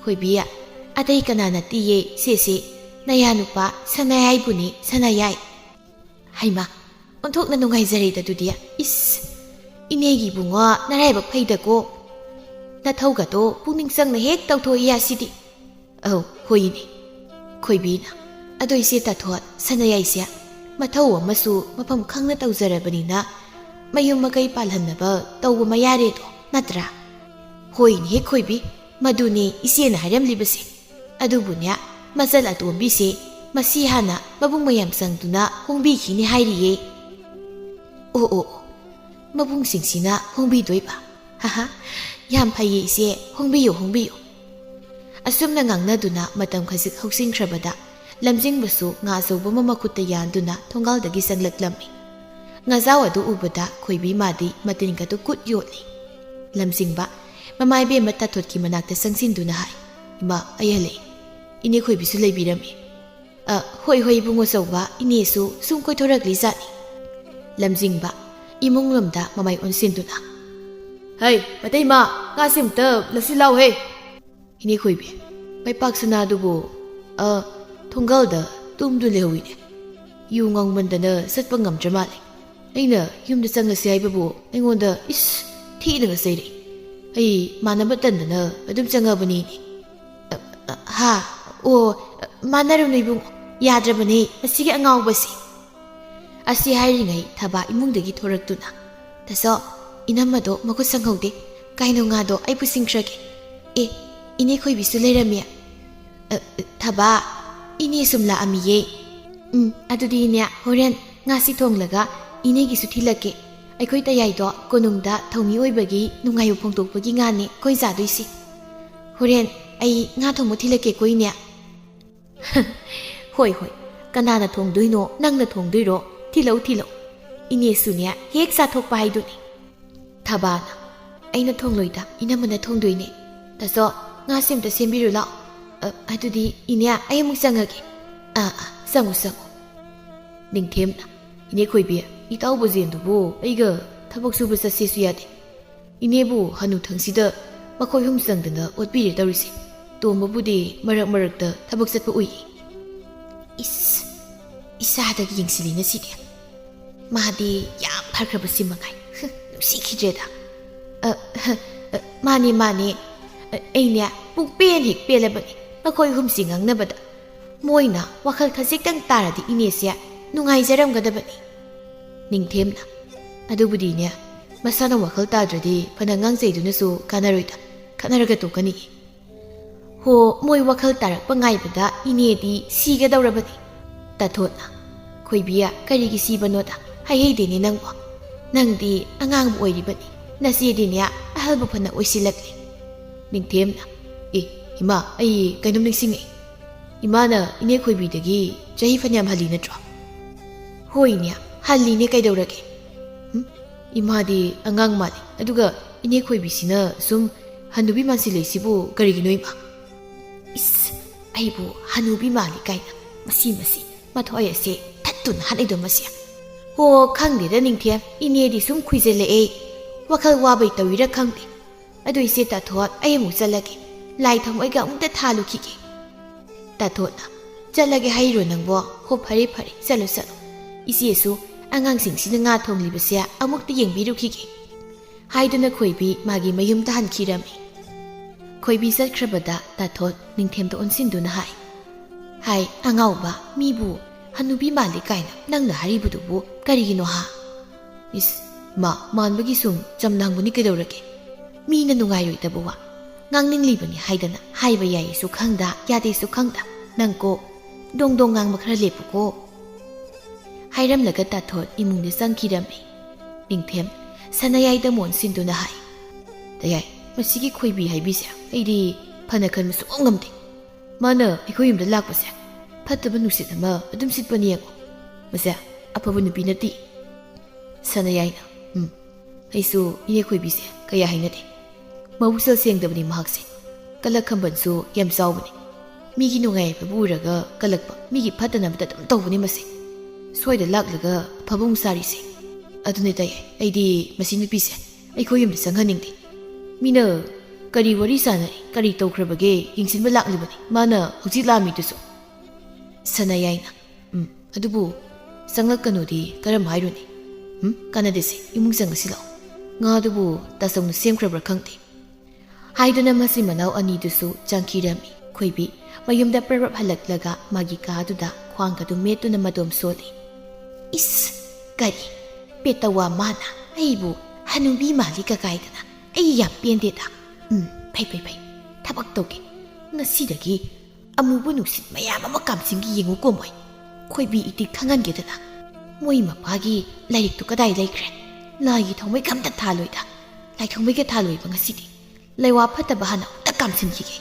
ꯈꯣꯏꯕꯤ, "ꯑꯇꯩ ꯀꯅꯥ ꯅꯠꯇꯤꯌꯦ, ꯁꯦꯁꯦ, ꯅꯌꯥ ꯅꯨꯄꯥ ꯁꯅꯥꯌꯥꯏꯕꯨꯅꯤ, ꯁꯅꯥꯌꯥꯏ꯫" ꯍꯩꯃꯥ, ꯑꯣꯟꯊꯣꯛꯅ ꯅꯨꯡꯉꯥꯏꯖꯔꯦꯗ ꯑꯗꯨꯗꯤ꯫ ꯏꯁ, ꯏꯅꯦꯒꯤ ꯏꯕꯨꯡꯉꯣ ꯅꯔꯥꯏꯕꯛ ꯐꯩꯗꯀꯣ꯫ ꯅꯊꯧꯒꯗꯣ ꯄꯨꯛꯅꯤꯡ ꯆꯪꯅ ꯍꯦꯛ ꯇꯧꯊꯣꯛꯏ ꯑꯁꯤꯗꯤ꯫ ꯑꯧ, ꯍꯣꯏꯅꯦ꯫ ꯈꯣꯏꯕꯤꯅ, "ꯑꯗꯣ ꯏꯆꯦ ꯇꯥꯊꯣꯠ, ꯁꯅꯥꯌꯥꯏꯁꯦ ꯃꯊꯧ ꯑꯃꯁꯨ ꯃꯐꯝ ꯈꯪꯅ ꯇꯧꯖꯔꯕꯅꯤꯅ ꯃꯌꯨꯝ ꯃꯀꯩ ꯄꯥꯜꯍꯟꯅꯕ ꯇꯧꯕ ꯃꯌꯥꯔꯦꯗꯣ ꯅꯠꯇ꯭ꯔꯥ?" "ꯍꯣꯏꯅꯦ ꯈꯣꯏꯕꯤ, ꯃꯗꯨꯅꯦ ꯏꯆꯦꯅ ꯍꯥꯏꯔꯝꯂꯤꯕꯁꯦ꯫ ꯑꯗꯨꯕꯨꯅꯦ, ꯃꯆꯜ ꯑꯇꯣꯝꯕꯤꯁꯦ ꯃꯁꯤ ꯍꯥꯟꯅ ꯃꯕꯨꯡ ꯃꯌꯥꯝ ꯆꯪꯗꯨꯅ ꯍꯣꯡꯕꯤꯈꯤꯅꯤ ꯍꯥꯏꯔꯤꯌꯦ꯫" "ꯑꯣ, ꯑꯣ, ꯑꯣ, ꯃꯕꯨꯡꯁꯤꯡꯁꯤꯅ ꯍꯣꯡꯕꯤꯗꯣꯏꯕ? ꯍꯥꯍꯥ, ꯌꯥꯝ ꯐꯩꯌꯦ ꯏꯆꯦ, ꯍꯣꯡꯕꯤꯌꯨ, ꯍꯣꯡꯕꯤꯌꯨ꯫" ꯑꯁꯨꯝꯅ ꯉꯥꯡꯅꯗꯨꯅ ꯃꯇꯝ ꯈꯖꯤꯛ ꯍꯧꯁꯤꯟꯈ꯭ꯔꯕꯗ, ꯂꯝꯖꯤꯡꯕꯁꯨ ꯉꯥ ꯑꯆꯧꯕ ꯑꯃ ꯃꯈꯨꯠꯇ ꯌꯥꯟꯗꯨꯅ ꯊꯣꯡꯒꯥꯜꯗꯒꯤ ꯆꯪꯂꯛꯂꯝꯃꯤ꯫ ꯉꯥꯖꯥꯎ ꯑꯗꯨ ꯎꯕꯗ ꯈꯣꯏꯕꯤ ꯃꯥꯗꯤ ꯃꯇꯤꯟꯒꯗꯨ ꯀꯨꯠ ꯌꯣꯠꯂꯤ꯫ ꯂꯝꯖꯤꯡꯕ, ꯃꯃꯥ ꯏꯕꯦꯝꯃ ꯇꯥꯊꯣꯠꯀꯤ ꯃꯅꯥꯛꯇ ꯆꯪꯁꯤꯟꯗꯨꯅ ꯍꯥꯏ, "ꯏꯃꯥ, ꯑꯩ ꯍꯜꯂꯛꯏ꯫ ꯏꯅꯦ ꯈꯣꯏꯕꯤꯁꯨ ꯂꯩꯕꯤꯔꯝꯃꯤ꯫" "ꯑ, ꯍꯣꯏ, ꯍꯣꯏ, ꯏꯕꯨꯡ ꯑꯆꯧꯕ, ꯏꯅꯦꯁꯨ ꯁꯨꯝ ꯀꯣꯏꯊꯣꯔꯛꯂꯤ ꯖꯥꯠꯅꯤ꯫" ꯂꯝꯖꯤꯡꯕ ꯏꯃꯨꯡ ꯂꯣꯝꯗ ꯃꯃꯥꯏ ꯑꯣꯟꯁꯤꯟꯗꯨꯅ, "ꯍꯩ, ꯃꯇꯩꯃ, ꯉꯥꯁꯦ ꯑꯝꯇ ꯂꯧꯁꯤꯜ ꯂꯥꯎꯍꯦ꯫" "ꯏꯅꯦ ꯈꯣꯏꯕꯤ, ꯃꯩꯄꯥꯛ ꯁꯅꯥꯗꯨꯕꯨ, ꯑ, ꯊꯣꯡꯒꯥꯜꯗ ꯇꯨꯝꯗꯨ ꯂꯩꯍꯧꯋꯤꯅꯦ꯫ ꯌꯨ ꯉꯥꯎꯃꯟꯗꯅ ꯆꯠꯄ ꯉꯝꯗ꯭ꯔ ꯃꯥꯜꯂꯦ꯫ ꯑꯩꯅ ꯌꯨꯝꯗ ꯆꯪꯉꯁꯤ ꯍꯥꯏꯕꯕꯨ ꯑꯩꯉꯣꯟꯗ, ꯏꯁ, ꯊꯤꯅꯒ ꯆꯩꯔꯛꯏ꯫ ꯑꯩ ꯃꯥꯟꯅꯕ ꯇꯟꯗꯅ ꯑꯗꯨꯝ ꯆꯪꯉꯕꯅꯤꯅꯦ꯫" "ꯑ, ꯑ, ꯍꯥ? ꯑꯣ, ꯃꯥꯟꯅꯔꯨꯅꯨ ꯏꯕꯨꯡꯉꯣ, ꯌꯥꯗ꯭ꯔꯕꯅꯦ ꯃꯁꯤꯒꯤ ꯑꯉꯥꯎꯕꯁꯤ꯫" ꯑꯁꯤ ꯍꯥꯏꯔꯤꯉꯩ ꯊꯕꯥ ꯏꯃꯨꯡꯗꯒꯤ ꯊꯣꯔꯛꯇꯨꯅ, "ꯇꯥꯆꯧ, ꯏꯅꯝꯃꯗꯣ ꯃꯈꯨꯠ ꯁꯪꯍꯧꯗꯦ, ꯀꯩꯅꯣ ꯉꯥꯗꯣ ꯑꯩ ꯄꯨꯁꯤꯟꯈ꯭ꯔꯒꯦ꯫ ꯑꯦ, ꯏꯅꯦ ꯈꯣꯏꯕꯤꯁꯨ ꯂꯩꯔꯝꯃꯦ꯫" "ꯑ, ꯑ, ꯊꯕꯥ, ꯏꯅꯦ ꯁꯨꯝ ꯂꯥꯛꯑꯝꯃꯤꯌꯦ꯫" "ꯎꯝ, ꯑꯗꯨꯗꯤ ꯏꯅꯦ, ꯍꯣꯔꯦꯟ ꯉꯥꯁꯤ ꯊꯣꯡꯂꯒ ꯏꯅꯦꯒꯤꯁꯨ ꯊꯤꯜꯂꯛꯀꯦ꯫ ꯑꯩꯈꯣꯏ ꯇꯌꯥꯏꯗꯣ ꯀꯣꯅꯨꯡꯗ ꯊꯧꯃꯤ ꯑꯣꯏꯕꯒꯤ ꯅꯨꯡꯉꯥꯏꯕ ꯐꯣꯡꯗꯣꯛꯄꯒꯤ ꯉꯥꯅꯦ ꯑꯩꯈꯣꯏ ꯆꯥꯗꯣꯏꯁꯤ꯫ ꯍꯣꯔꯦꯟ ꯑꯩ ꯉꯥ ꯊꯣꯡꯕ ꯊꯤꯜꯂꯛꯀꯦꯀꯣ, ꯏꯅꯦ꯫" "ꯍꯣꯏ, ꯍꯣꯏ, ꯀꯅꯥꯅ ꯊꯣꯡꯗꯣꯏꯅꯣ? ꯅꯪꯅ ꯊꯣꯡꯗꯣꯏꯔꯣ? ꯊꯤꯜꯂꯛꯎ, ꯊꯤꯜꯂꯛꯎ꯫ ꯏꯅꯦꯁꯨꯅꯦ ꯍꯦꯛ ꯆꯥꯊꯣꯛꯄ ꯍꯥꯏꯗꯨꯅꯤ꯫" ꯊꯕꯥꯅ, "ꯑꯩꯅ ꯊꯣꯡꯂꯣꯏꯗ, ꯏꯅꯝꯃꯅ ꯊꯣꯡꯗꯣꯏꯅꯦ꯫ ꯇꯥꯆꯧ, ꯉꯥꯁꯦ ꯑꯝꯇ ꯁꯦꯝꯕꯤꯔꯨ ꯂꯥꯎ꯫ ꯑ, ꯑꯗꯨꯗꯤ ꯏꯅꯦ, ꯑꯩ ꯑꯃꯨꯛ ꯆꯪꯉꯒꯦ꯫" "ꯑꯥ, ꯑꯥ, ꯆꯪꯉꯨ, ꯆꯪꯉꯨ꯫" ꯅꯤꯡꯊꯦꯝꯅ, "ꯏꯅꯦ ꯈꯣꯏꯕꯤ, ꯏꯇꯥꯎꯕ ꯖꯦꯟꯗꯨꯕꯨ ꯑꯩꯒ ꯊꯕꯛ ꯁꯨꯕ ꯆꯠꯁꯦꯁꯨ ꯌꯥꯗꯦ꯫ ꯏꯅꯦꯕꯨ ꯍꯅꯨꯊꯪꯁꯤꯗ ꯃꯈꯣꯏ ꯑꯍꯨꯝ ꯆꯪꯗꯅ ꯑꯣꯠꯄꯤꯔꯦ ꯇꯧꯔꯤꯁꯦ꯫ ꯇꯣꯝꯕꯕꯨꯗꯤ ꯃꯔꯛ ꯃꯔꯛꯇ ꯊꯕꯛ ꯆꯠꯄ ꯎꯏ꯫" "ꯏꯁ, ꯏꯆꯥꯗꯒꯤ ꯌꯦꯡꯁꯤꯜꯂꯤ ꯉꯁꯤꯗꯤ꯫ ꯃꯥꯗꯤ ꯌꯥꯝ ꯐꯈ꯭ꯔꯕꯁꯤ ꯃꯉꯥꯏ꯫ ꯍ, ꯅꯨꯡꯁꯤꯈꯤꯗ꯭ꯔꯦꯗ꯫" "ꯑ, ꯍ, ꯑ, ꯃꯥꯅꯦ, ꯃꯥꯅꯦ꯫ ꯑ, ꯑꯩꯅꯦ ꯄꯨꯡꯄꯦꯟ ꯍꯦꯛ ꯄꯦꯜꯂꯕꯅꯤ ꯃꯈꯣꯏ ꯑꯍꯨꯝꯁꯤ ꯉꯥꯡꯅꯕꯗ꯫ ꯃꯣꯏꯅ ꯋꯥꯈꯜ ꯈꯖꯤꯛꯇꯪ ꯇꯥꯔꯗꯤ ꯏꯅꯦꯁꯦ ꯅꯨꯡꯉꯥꯏꯖꯔꯝꯒꯗꯕꯅꯤ꯫" ꯅꯤꯡꯊꯦꯝꯅ, "ꯑꯗꯨꯕꯨꯗꯤꯅꯦ, ꯃꯁꯥꯅ ꯋꯥꯈꯜ ꯇꯥꯗ꯭ꯔꯗꯤ ꯐꯅ ꯉꯥꯡꯖꯩꯗꯨꯅꯁꯨ ꯀꯥꯟꯅꯔꯣꯏꯗ, ꯈꯠꯅꯔꯒ ꯇꯣꯛꯀꯅꯤ꯫" "ꯍꯣ, ꯃꯣꯏ ꯋꯥꯈꯜ ꯇꯥꯔꯛꯄ ꯉꯥꯏꯕꯗ ꯏꯅꯦꯗꯤ ꯁꯤꯒꯗꯧꯔꯕꯅꯤ꯫" ꯇꯥꯊꯣꯠꯅ, "ꯈꯣꯏꯕꯤ, ꯀꯔꯤꯒꯤ ꯁꯤꯕꯅꯣꯗ? ꯍꯥꯏꯍꯩꯗꯦꯅꯦ ꯅꯪꯕꯨ꯫ ꯅꯪꯗꯤ ꯑꯉꯥꯡꯕꯨ ꯑꯣꯏꯔꯤꯕꯅꯤ, ꯅꯆꯦꯗꯤꯅꯦ ꯑꯍꯜꯕꯨ ꯐꯅ ꯑꯣꯏꯁꯤꯜꯂꯛꯂꯦ꯫" ꯅꯤꯡꯊꯦꯝꯅ, "ꯑꯦ, ꯏꯃꯥ, ꯑꯩ ꯀꯩꯅꯣꯝ ꯅꯤꯡꯁꯤꯡꯉꯛꯏ꯫ ꯏꯃꯥꯅ ꯏꯅꯦ ꯈꯣꯏꯕꯤꯗꯒꯤ ꯆꯍꯤ ꯐꯅꯌꯥꯝ ꯍꯜꯂꯤ ꯅꯠꯇ꯭ꯔꯣ?" "ꯍꯣꯏꯅꯦ, ꯍꯜꯂꯤꯅꯦ, ꯀꯩꯗꯧꯔꯒꯦ?" "ꯎꯝ, ꯏꯃꯥꯗꯤ ꯑꯉꯥꯡ ꯃꯥꯜꯂꯤ, ꯑꯗꯨꯒ ꯏꯅꯦ ꯈꯣꯏꯕꯤꯁꯤꯅ ꯁꯨꯝ ꯍꯟꯅꯨꯕꯤ ꯃꯥꯟꯁꯤꯜꯂꯛꯏꯁꯤꯕꯨ ꯀꯔꯤꯒꯤꯅꯣ, ꯏꯃꯥ?" "ꯏꯁ, ꯑꯩꯕꯨ ꯍꯅꯨꯕꯤ ꯃꯥꯜꯂꯤ ꯀꯥꯏꯅ꯫ ꯃꯁꯤ, ꯃꯁꯤ, ꯃꯊꯣꯏ ꯑꯁꯤ ꯊꯠꯇꯨꯅ ꯍꯥꯠꯂꯤꯗꯣ ꯃꯁꯤ꯫ ꯍꯣ, ꯈꯪꯗꯦꯗ ꯅꯤꯡꯊꯦꯝ, ꯏꯅꯦꯗꯤ ꯁꯨꯝ ꯈꯨꯏꯖꯜꯂꯛꯑꯦ꯫ ꯋꯥꯈꯜ ꯋꯥꯕꯩ ꯇꯧꯔꯤꯔꯥ ꯈꯪꯗꯦ꯫ ꯑꯗꯨ ꯏꯆꯦ ꯇꯥꯊꯣꯠ, ꯑꯩ ꯑꯃꯨꯛ ꯆꯠꯂꯒꯦ꯫ ꯂꯥꯏ ꯊꯥꯎꯃꯩꯒ ꯑꯃꯨꯛꯇ ꯊꯥꯜꯂꯨꯈꯤꯒꯦ꯫ ꯇꯥꯊꯣꯠꯅ, ꯆꯠꯂꯒꯦ ꯍꯥꯏꯔꯣ ꯅꯪꯕꯣ? ꯍꯣ, ꯐꯔꯦ ꯐꯔꯦ, ꯆꯠꯂꯣ ꯆꯠꯂꯣ꯫ ꯏꯆꯦꯁꯨ ꯑꯉꯥꯡꯁꯤꯡꯁꯤꯅ ꯉꯥ ꯊꯣꯡꯂꯤꯕꯁꯦ ꯑꯃꯨꯛꯇ ꯌꯦꯡꯕꯤꯔꯨꯈꯤꯒꯦ꯫ ꯍꯥꯏꯗꯨꯅ ꯈꯣꯏꯕꯤ ꯃꯥꯒꯤ ꯃꯌꯨꯝꯗ ꯍꯟꯈꯤꯔꯝꯃꯤ꯫ ꯈꯣꯏꯕꯤ ꯆꯠꯈ꯭ꯔꯕꯗ ꯇꯥꯊꯣꯠ ꯅꯤꯡꯊꯦꯝꯗ ꯑꯣꯟꯁꯤꯟꯗꯨꯅ ꯍꯥꯏ, ꯍꯥꯏ, ꯑꯉꯥꯎꯕ, ꯃꯤꯕꯨ ꯍꯅꯨꯕꯤ ꯃꯥꯜꯂꯤ ꯀꯥꯏꯅ ꯅꯪꯅ ꯍꯥꯏꯔꯤꯕꯗꯨꯕꯨ ꯀꯔꯤꯒꯤꯅꯣ ꯍꯥ? ꯏꯁ, ꯃꯥ ꯃꯥꯟꯕꯒꯤ ꯁꯨꯝ ꯆꯝꯅ ꯍꯪꯕꯅꯤ ꯀꯩꯗꯧꯔꯒꯦ? ꯃꯤꯅ ꯅꯨꯡꯉꯥꯏꯔꯣꯏꯗꯕ ꯋꯥ ꯉꯥꯡꯅꯤꯡꯂꯤꯕꯅꯤ ꯍꯥꯏꯗꯅ ꯍꯥꯏꯕ ꯌꯥꯏꯁꯨ ꯈꯪꯗ, ꯌꯥꯗꯦꯁꯨ ꯈꯪꯗ, ꯅꯪ ꯀꯣ ꯗꯣꯡ ꯗꯣꯡ ꯉꯥꯡꯕ ꯈꯔ ꯂꯦꯞꯄꯨꯀꯣ꯫ ꯍꯥꯏꯔꯝꯂꯒ ꯇꯥꯊꯣꯠ ꯏꯃꯨꯡꯗ ꯆꯪꯈꯤꯔꯝꯃꯤ꯫ ꯅꯤꯡꯊꯦꯝ ꯁꯅꯥꯌꯥꯏꯗ ꯃꯣꯟ ꯁꯤꯟꯗꯨꯅ ꯍꯥꯏ, ꯇꯌꯥꯏ, ꯃꯁꯤꯒꯤ ꯈꯣꯏꯕꯤ ꯍꯥꯏꯕꯤꯁꯦ ꯑꯩꯗꯤ ꯐꯅ ꯈꯟꯕ ꯁꯨꯡꯉꯝ ꯉꯝꯗꯦ꯫ ꯃꯥꯅ ꯑꯩꯈꯣꯏ ꯌꯨꯝꯗ ꯂꯥꯛꯄꯁꯦ ꯐꯠꯇꯕ ꯅꯨꯡꯁꯤꯠ ꯑꯃ ꯑꯗꯨꯝ ꯁꯤꯠꯄꯅꯤ ꯌꯦꯡꯉꯣ꯫ ꯃꯁꯦ ꯑꯐꯕ ꯅꯨꯄꯤ ꯅꯠꯇꯦ꯫ ꯁꯅꯥꯌꯥꯏꯅ, ꯎꯝ, ꯑꯩꯁꯨ ꯏꯅꯦ ꯈꯣꯏꯕꯤꯁꯦ ꯀꯌꯥ ꯍꯩꯅꯗꯦ꯫ ꯃꯕꯨꯛꯆꯦꯜ ꯁꯦꯡꯗꯕꯅꯤ ꯃꯍꯥꯛꯁꯦ꯫ ꯀꯂꯛ ꯈꯝꯕꯟꯁꯨ ꯌꯥꯝ ꯆꯥꯎꯕꯅꯤ꯫ ꯃꯤꯒꯤ ꯅꯨꯡꯉꯥꯏ ꯌꯥꯏꯐꯕ ꯎꯔꯒ ꯀꯂꯛꯄ, ꯃꯤꯒꯤ ꯐꯠꯇꯅꯕꯗ ꯑꯗꯨꯝ ꯇꯧꯕꯅꯤ ꯃꯁꯦ꯫ ꯁ꯭ꯋꯥꯏꯗ ꯂꯥꯛꯂꯒ ꯑꯐꯕ ꯑꯃꯨꯛ ꯁꯥꯔꯤꯁꯦ꯫ ꯑꯗꯨꯅꯦ ꯇꯌꯥꯏ, ꯑꯩꯗꯤ ꯃꯁꯤ ꯅꯨꯄꯤꯁꯦ ꯑꯩꯈꯣꯏ ꯌꯨꯝꯗ ꯆꯪꯍꯟꯅꯤꯡꯗꯦ꯫ ꯃꯤꯅ ꯀꯔꯤ ꯋꯥꯔꯤ ꯁꯥꯟꯅꯔꯤ, ꯀꯔꯤ ꯇꯧꯈ꯭ꯔꯕꯒꯦ ꯌꯦꯡꯁꯤꯟꯕ ꯂꯥꯛꯂꯤꯕꯅꯤ ꯃꯥꯅ ꯍꯧꯖꯤꯛ ꯂꯥꯛꯑꯝꯃꯤꯗꯨꯁꯨ꯫ ꯁꯅꯥꯌꯥꯏꯅ, ꯎꯝ, ꯑꯗꯨꯕꯨ ꯆꯪꯂꯛꯀꯅꯨꯗꯤ ꯀꯔꯝ ꯍꯥꯏꯔꯨꯅꯤ? ꯎꯝ, ꯀꯥꯟꯅꯗꯦꯁꯦ, ꯏꯃꯨꯡ ꯆꯪꯉꯁꯤ ꯂꯥꯛꯑꯣ꯫ ꯉꯥꯗꯨꯕꯨ ꯇꯥꯆꯧꯅ ꯁꯦꯝꯈ꯭ꯔꯕ꯭ꯔꯥ ꯈꯪꯗꯦ꯫ ꯍꯥꯏꯗꯨꯅ ꯃꯆꯤꯟ ꯃꯅꯥꯎ ꯑꯅꯤꯗꯨꯁꯨ ꯆꯪꯈꯤꯔꯝꯃꯤ꯫ ꯈꯣꯏꯕꯤ ꯃꯌꯨꯝꯗ ꯄ꯭ꯔꯞ ꯄ꯭ꯔꯞ ꯍꯜꯂꯛꯂꯒ ꯃꯥꯒꯤ ꯀꯥꯗꯨꯗ ꯈ꯭ꯋꯥꯡꯒꯗꯨ ꯃꯦꯠꯇꯨꯅ ꯃꯇꯣꯝ ꯁꯣꯜꯂꯤ꯫ ꯏꯁ! ꯀꯔꯤ? ꯄꯦꯇꯋꯥ ꯃꯥꯅ ꯑꯩꯕꯨ ꯍꯅꯨꯕꯤ ꯃꯥꯜꯂꯤ ꯀꯀꯥꯏꯗꯅ ꯑꯩ ꯌꯥꯝ ꯄꯦꯟꯗꯦꯗ꯫ ꯎꯝ, ꯐꯩ, ꯐꯩ, ꯐꯩ꯫ ꯊꯕꯛ ꯇꯧꯒꯦ꯫ ꯉꯁꯤꯗꯒꯤ ꯑꯃꯨꯕ ꯅꯨꯡꯁꯤꯠ ꯃꯌꯥꯝ ꯑꯃ ꯀꯥꯝꯁꯤꯟꯒꯤ ꯌꯦꯡꯉꯨꯀꯣ ꯃꯣꯏ꯫ ꯈꯣꯏꯕꯤ ꯏꯇꯤꯛ ꯈꯪꯍꯟꯒꯦꯗꯅ꯫ ꯃꯣꯏ ꯃꯄꯥꯒꯤ ꯂꯥꯏꯔꯤꯛꯇꯨ ꯀꯗꯥꯏ ꯂꯩꯈ꯭ꯔꯦ? ꯂꯥꯏꯒꯤ ꯊꯥꯎꯃꯩꯒ ꯑꯝꯇ ꯊꯥꯜꯂꯣꯏꯗ꯫ ꯂꯥꯏ ꯊꯥꯎꯃꯩꯒ ꯊꯥꯜꯂꯣꯏꯕ ꯉꯁꯤꯗꯤ꯫ ꯂꯩꯋꯥ ꯐꯠꯇꯕ ꯍꯥꯟꯅ ꯑꯝꯇ ꯀꯥꯝꯁꯤꯟꯈꯤꯒꯦ꯫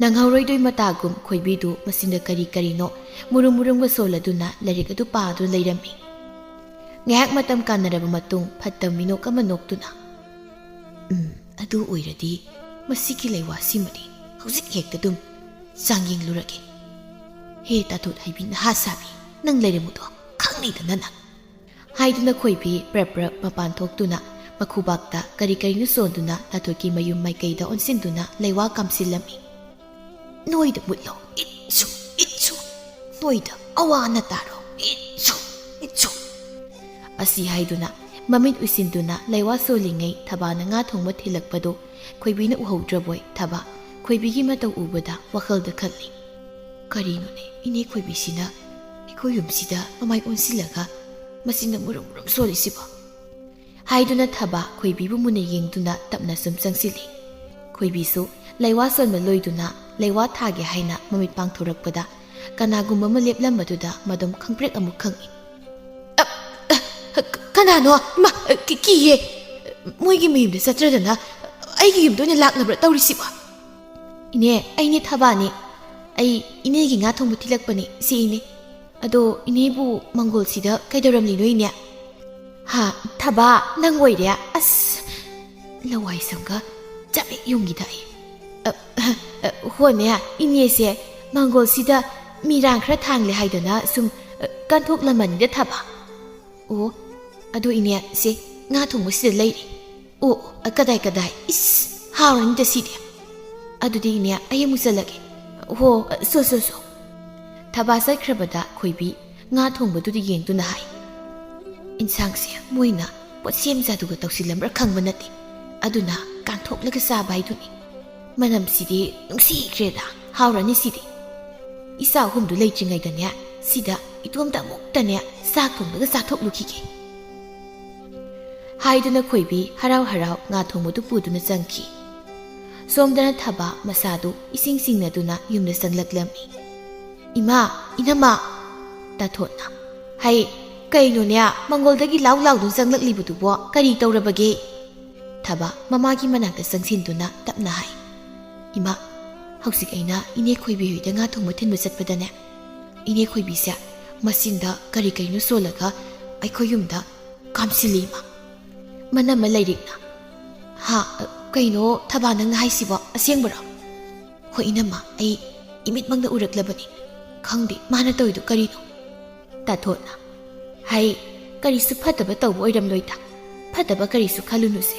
ꯅꯪꯍꯧꯔꯣꯏꯗꯣꯏ ꯃꯇꯥꯒꯨꯝ ꯈꯣꯏꯕꯤꯗꯨ ꯃꯆꯤꯟꯗ ꯀꯔꯤ ꯀꯔꯤꯅꯣ ꯃꯨꯔꯨꯝ ꯃꯨꯔꯨꯝꯒ ꯁꯣꯜꯂꯗꯨꯅ ꯂꯥꯏꯔꯤꯛ ꯑꯗꯨ ꯄꯥꯗꯨꯅ ꯂꯩꯔꯝꯃꯤ꯫ ꯉꯥꯏꯍꯥꯛ ꯃꯇꯝ ꯀꯥꯟꯅꯔꯕ ꯃꯇꯨꯡ ꯐꯠꯇꯕ ꯃꯤꯅꯣꯛ ꯑꯃ ꯅꯣꯛꯇꯨꯅ, ꯎꯝ, ꯑꯗꯨ ꯑꯣꯏꯔꯗꯤ ꯃꯁꯤꯒꯤ ꯂꯩꯋꯥꯁꯤꯃꯗꯤ ꯍꯧꯖꯤꯛ ꯍꯦꯛꯇ ꯑꯗꯨꯝ ꯆꯥꯡꯌꯦꯡꯂꯨꯔꯒꯦ꯫ "ꯍꯦ ꯇꯥꯊꯣꯠ ꯍꯩꯕꯤ ꯅꯍꯥ ꯁꯥꯕꯤ, ꯅꯪ ꯂꯩꯔꯝꯃꯨꯗꯣ ꯈꯪꯅꯤꯗꯅ ꯅꯪ!" ꯍꯥꯏꯗꯨꯅ ꯈꯣꯏꯕꯤ ꯄ꯭ꯔꯞ ꯄ꯭ꯔꯞ ꯃꯄꯥꯟ ꯊꯣꯛꯇꯨꯅ ꯃꯈꯨꯕꯥꯛꯇ ꯀꯔꯤ ꯀꯔꯤꯅꯣ ꯁꯣꯟꯗꯨꯅ ꯇꯥꯊꯣꯠꯀꯤ ꯃꯌꯨꯝ ꯃꯥꯏꯀꯩꯗ ꯑꯣꯟꯁꯤꯟꯗꯨꯅ ꯂꯩꯋꯥ ꯀꯥꯝꯁꯤꯜꯂꯝꯃꯤ꯫ "ꯅꯣꯏꯗ ꯃꯨꯠꯂꯣ, ꯏꯠꯁꯨ, ꯏꯠꯁꯨ! ꯅꯣꯏꯗ ꯑꯋꯥ ꯑꯅꯥ ꯇꯥꯔꯣ, ꯏꯠꯁꯨ, ꯏꯠꯁꯨ!" ꯑꯁꯤ ꯍꯥꯏꯗꯨꯅ ꯃꯃꯤꯠ ꯎꯏꯁꯤꯟꯗꯨꯅ ꯂꯩꯋꯥ ꯁꯣꯜꯂꯤꯉꯩ ꯊꯕꯥꯅ ꯉꯥ ꯊꯣꯡꯕ ꯊꯤꯜꯂꯛꯄꯗꯨ ꯈꯣꯏꯕꯤꯅ ꯎꯍꯧꯗ꯭ꯔꯕꯣꯏ ꯊꯕꯥ ꯈꯣꯏꯕꯤꯒꯤ ꯃꯇꯧ ꯎꯕꯗ ꯋꯥꯈꯜꯗ ꯈꯜꯂꯤ꯫ "ꯀꯔꯤꯅꯣꯅꯦ ꯏꯅꯦ ꯈꯣꯏꯕꯤꯁꯤꯅ ꯑꯩꯈꯣꯏ ꯌꯨꯝꯁꯤꯗ ꯃꯃꯥꯏ ꯑꯣꯟꯁꯤꯜꯂꯒ ꯃꯆꯤꯟꯗ ꯃꯨꯔꯨꯝ ꯃꯨꯔꯨꯝ ꯁꯣꯜꯂꯤꯁꯤꯕꯣ?" ꯍꯥꯏꯗꯨꯅ ꯊꯕꯥ ꯈꯣꯏꯕꯤꯕꯨ ꯃꯨꯟꯅ ꯌꯦꯡꯗꯨꯅ ꯇꯞꯅ ꯁꯨꯝ ꯆꯪꯁꯤꯜꯂꯤ꯫ ꯈꯣꯏꯕꯤꯁꯨ ꯂꯩꯋꯥ ꯁꯣꯟꯕ ꯂꯣꯏꯗꯨꯅ ꯂꯩꯋꯥ ꯊꯥꯒꯦ ꯍꯥꯏꯅ ꯃꯃꯤꯠ ꯄꯥꯡꯊꯣꯔꯛꯄꯗ ꯀꯅꯥꯒꯨꯝꯕ ꯑꯃ ꯂꯦꯞꯂꯝꯕꯗꯨꯗ ꯃꯗꯨꯝ ꯈꯪꯄ꯭ꯔꯦꯛ ꯑꯃꯨꯛ ꯈꯪꯏ꯫ "ꯑ, ꯑ, ꯀ-, ꯀꯅꯥꯅꯣ? ꯏꯃꯥ, ꯑ, ꯀꯤ-, ꯀꯤꯌꯦ꯫ ꯃꯣꯏꯒꯤ ꯃꯌꯨꯝꯗ ꯆꯠꯇ꯭ꯔꯗꯅ ꯑꯩꯒꯤ ꯌꯨꯝꯗ ꯑꯣꯏꯅ ꯂꯥꯛꯂꯕ꯭ꯔꯥ ꯇꯧꯔꯤꯁꯤꯕꯣ?" "ꯏꯅꯦ, ꯑꯩꯅꯦ ꯊꯕꯥꯅꯦ꯫ ꯑꯩ ꯏꯅꯦꯒꯤ ꯉꯥ ꯊꯣꯡꯕ ꯊꯤꯜꯂꯛꯄꯅꯦ, ꯁꯤ ꯏꯅꯦ꯫ ꯑꯗꯣ ꯏꯅꯦꯕꯨ ꯃꯪꯒꯣꯜꯁꯤꯗ ꯀꯩꯗꯧꯔꯝꯂꯤꯅꯣ ꯏꯅꯦ?" "ꯍꯥ, ꯊꯕꯥ, ꯅꯪ ꯑꯣꯏꯔꯦ? ꯑꯁ, ꯂꯋꯥꯏ ꯁꯝꯒ ꯆꯞ ꯍꯦꯛ ꯌꯨꯡꯈꯤꯗ ꯑꯩ꯫ ꯑ, ꯑ, ꯑ, ꯍꯣꯅꯦ, ꯏꯅꯦꯁꯦ ꯃꯪꯒꯣꯜꯁꯤꯗ ꯃꯤꯔꯥꯡ ꯈꯔ ꯊꯥꯡꯂꯦ ꯍꯥꯏꯗꯅ ꯁꯨꯝ, ꯑ, ꯀꯟꯊꯣꯛꯂꯝꯕꯅꯤꯗ ꯊꯕꯥ꯫ ꯑꯣ, ꯑꯗꯨ ꯏꯅꯦ, ꯁꯦ, ꯉꯥ ꯊꯣꯡꯕꯁꯤꯗ ꯂꯩꯔꯦ꯫ ꯑꯣ, ꯑꯣ, ꯀꯗꯥꯏ, ꯀꯗꯥꯏ? ꯏꯁ, ꯍꯥꯎꯔꯅꯤꯗ ꯁꯤꯗꯤ꯫ ꯑꯗꯨꯗꯤ ꯏꯅꯦ, ꯑꯩ ꯑꯃꯨꯛ ꯆꯠꯂꯒꯦ꯫ ꯍꯣ, ꯁꯣ, ꯁꯣ, ꯁꯣ꯫" ꯊꯕꯥ ꯆꯠꯈ꯭ꯔꯕꯗ ꯈꯣꯏꯕꯤ ꯉꯥ ꯊꯣꯡꯕꯗꯨꯗ ꯌꯦꯡꯗꯨꯅ ꯍꯥꯏ, "ꯏꯟꯁꯥꯡꯁꯦ ꯃꯣꯏꯅ ꯄꯣꯠꯁꯦꯝ ꯖꯥꯗꯨꯒ ꯇꯧꯁꯤꯜꯂꯝꯕ꯭ꯔꯥ ꯈꯪꯕ ꯅꯠꯇꯦ, ꯑꯗꯨꯅ ꯀꯥꯡꯊꯣꯛꯂꯒ ꯆꯥꯕ ꯍꯥꯏꯗꯨꯅꯤ꯫ ꯃꯅꯝꯁꯤꯗꯤ ꯅꯨꯡꯁꯤꯈ꯭ꯔꯦꯗ, ꯍꯥꯎꯔꯅꯤ ꯁꯤꯗꯤ꯫ ꯏꯆꯥ ꯑꯍꯨꯝꯗꯨ ꯂꯩꯇ꯭ꯔꯤꯉꯩꯗꯅꯦ, ꯁꯤꯗ ꯏꯇꯣꯝꯇ ꯑꯃꯨꯛꯇꯅꯦ ꯆꯥꯛ ꯊꯣꯡꯂꯒ ꯆꯥꯊꯣꯛꯂꯨꯈꯤꯒꯦ꯫" ꯍꯥꯏꯗꯨꯅ ꯈꯣꯏꯕꯤ ꯍꯔꯥꯎ ꯍꯔꯥꯎ ꯉꯥ ꯊꯣꯡꯕꯗꯨ ꯄꯨꯗꯨꯅ ꯆꯪꯈꯤ꯫ ꯁꯣꯝꯗꯅ ꯊꯕꯥ ꯃꯁꯥꯗꯨ ꯏꯁꯤꯡ ꯁꯤꯡꯅꯗꯨꯅ ꯌꯨꯝꯗ ꯆꯪꯂꯛꯂꯝꯃꯤ꯫ "ꯏꯃꯥ, ꯏꯅꯝꯃ!" ꯇꯥꯊꯣꯠꯅ꯫ "ꯍꯩ, ꯀꯩꯅꯣꯅꯦ, ꯃꯪꯒꯣꯜꯗꯒꯤ ꯂꯥꯎ ꯂꯥꯎꯗꯨꯅ ꯆꯪꯂꯛꯂꯤꯕꯗꯨꯕꯣ? ꯀꯔꯤ ꯇꯧꯔꯕꯒꯦ?" ꯊꯕꯥ ꯃꯃꯥꯒꯤ ꯃꯅꯥꯛꯇ ꯆꯪꯁꯤꯟꯗꯨꯅ ꯇꯞꯅ ꯍꯥꯏ, "ꯏꯃꯥ, ꯍꯧꯖꯤꯛ ꯑꯩꯅ ꯏꯅꯦ ꯈꯣꯏꯕꯤ ꯍꯣꯏꯗ ꯉꯥ ꯊꯣꯡꯕ ꯊꯤꯟꯕ ꯆꯠꯄꯗꯅꯦ, ꯏꯅꯦ ꯈꯣꯏꯕꯤꯁꯦ ꯃꯆꯤꯟꯗ ꯀꯔꯤ ꯀꯔꯤꯅꯣ ꯁꯣꯜꯂꯒ ꯑꯩꯈꯣꯏ ꯌꯨꯝꯗ ꯀꯥꯝꯁꯤꯜꯂꯤ ꯏꯃꯥ꯫ ꯃꯅꯝ ꯑꯃ ꯂꯩꯔꯤꯛꯅ꯫" "ꯍꯥ? ꯀꯩꯅꯣ ꯊꯕꯥ ꯅꯪꯅ ꯍꯥꯏꯁꯤꯕꯣ? ꯑꯁꯦꯡꯕꯔꯣ?" "ꯍꯣꯏ ꯏꯅꯝꯃ, ꯑꯩ ꯏꯃꯤꯠꯃꯛꯅ ꯎꯔꯛꯂꯕꯅꯤ꯫" "ꯈꯪꯗꯦ, ꯃꯥꯅ ꯇꯧꯔꯤꯗꯣ ꯀꯔꯤꯅꯣ?" ꯇꯥꯊꯣꯠꯅ, "ꯍꯩ, ꯀꯔꯤꯁꯨ ꯐꯠꯇꯕ ꯇꯧꯕ ꯑꯣꯏꯔꯝꯂꯣꯏꯗ꯫ ꯐꯠꯇꯕ ꯀꯔꯤꯁꯨ ꯈꯜꯂꯨꯅꯨꯁꯦ꯫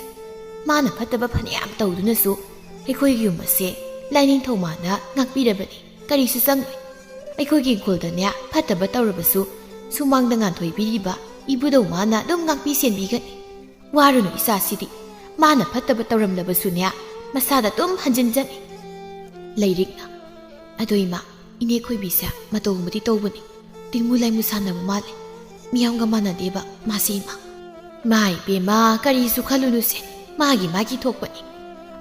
ꯃꯥꯅ ꯐꯠꯇꯕ ꯐꯅꯌꯥꯝ ꯇꯧꯗꯨꯅꯁꯨ ꯑꯩꯈꯣꯏꯒꯤ ꯌꯨꯝ ꯑꯁꯦ ꯂꯥꯏꯅꯤꯡꯊꯧ ꯃꯥꯅ ꯉꯥꯛꯄꯤꯔꯕꯅꯤ꯫ ꯀꯔꯤꯁꯨ ꯆꯪꯂꯣꯏ꯫ ꯑꯩꯈꯣꯏꯒꯤ ꯏꯪꯈꯣꯜꯗꯅꯦ ꯐꯠꯇꯕ ꯇꯧꯔꯕꯁꯨ ꯁꯨꯃꯥꯡꯗ ꯉꯥꯟꯊꯣꯏꯕꯤꯔꯤꯕ ꯏꯕꯨꯙꯧ ꯃꯥꯅ ꯑꯗꯨꯝ ꯉꯥꯛꯄꯤ ꯁꯦꯟꯕꯤꯒꯅꯤ꯫ ꯋꯥꯔꯨꯅꯨ ꯏꯆꯥꯁꯤꯗꯤ꯫ ꯃꯥꯅ ꯐꯠꯇꯕ ꯇꯧꯔꯝꯂꯕꯁꯨꯅꯦ ꯃꯁꯥꯗ ꯑꯗꯨꯝ ꯍꯟꯖꯤꯟꯖꯅꯤ꯫" ꯂꯩꯔꯤꯛꯅ, "ꯑꯗꯣ ꯏꯃꯥ, ꯏꯅꯦ ꯈꯣꯏꯕꯤꯁꯦ ꯃꯇꯧ ꯑꯃꯗꯤ ꯇꯧꯕꯅꯤ꯫ ꯇꯤꯡꯃꯨ ꯂꯥꯏꯃꯨ ꯁꯥꯟꯅꯕ ꯃꯥꯜꯂꯦ꯫ ꯃꯤꯌꯥꯝꯒ ꯃꯥꯟꯅꯗꯦꯕ ꯃꯥꯁꯦ ꯏꯃꯥ꯫" "ꯃꯥ ꯏꯕꯦꯝꯃ, ꯀꯔꯤꯁꯨ ꯈꯜꯂꯨꯅꯨꯁꯦ꯫ ꯃꯥꯒꯤ ꯃꯥꯒꯤ ꯊꯣꯛꯄꯅꯤ꯫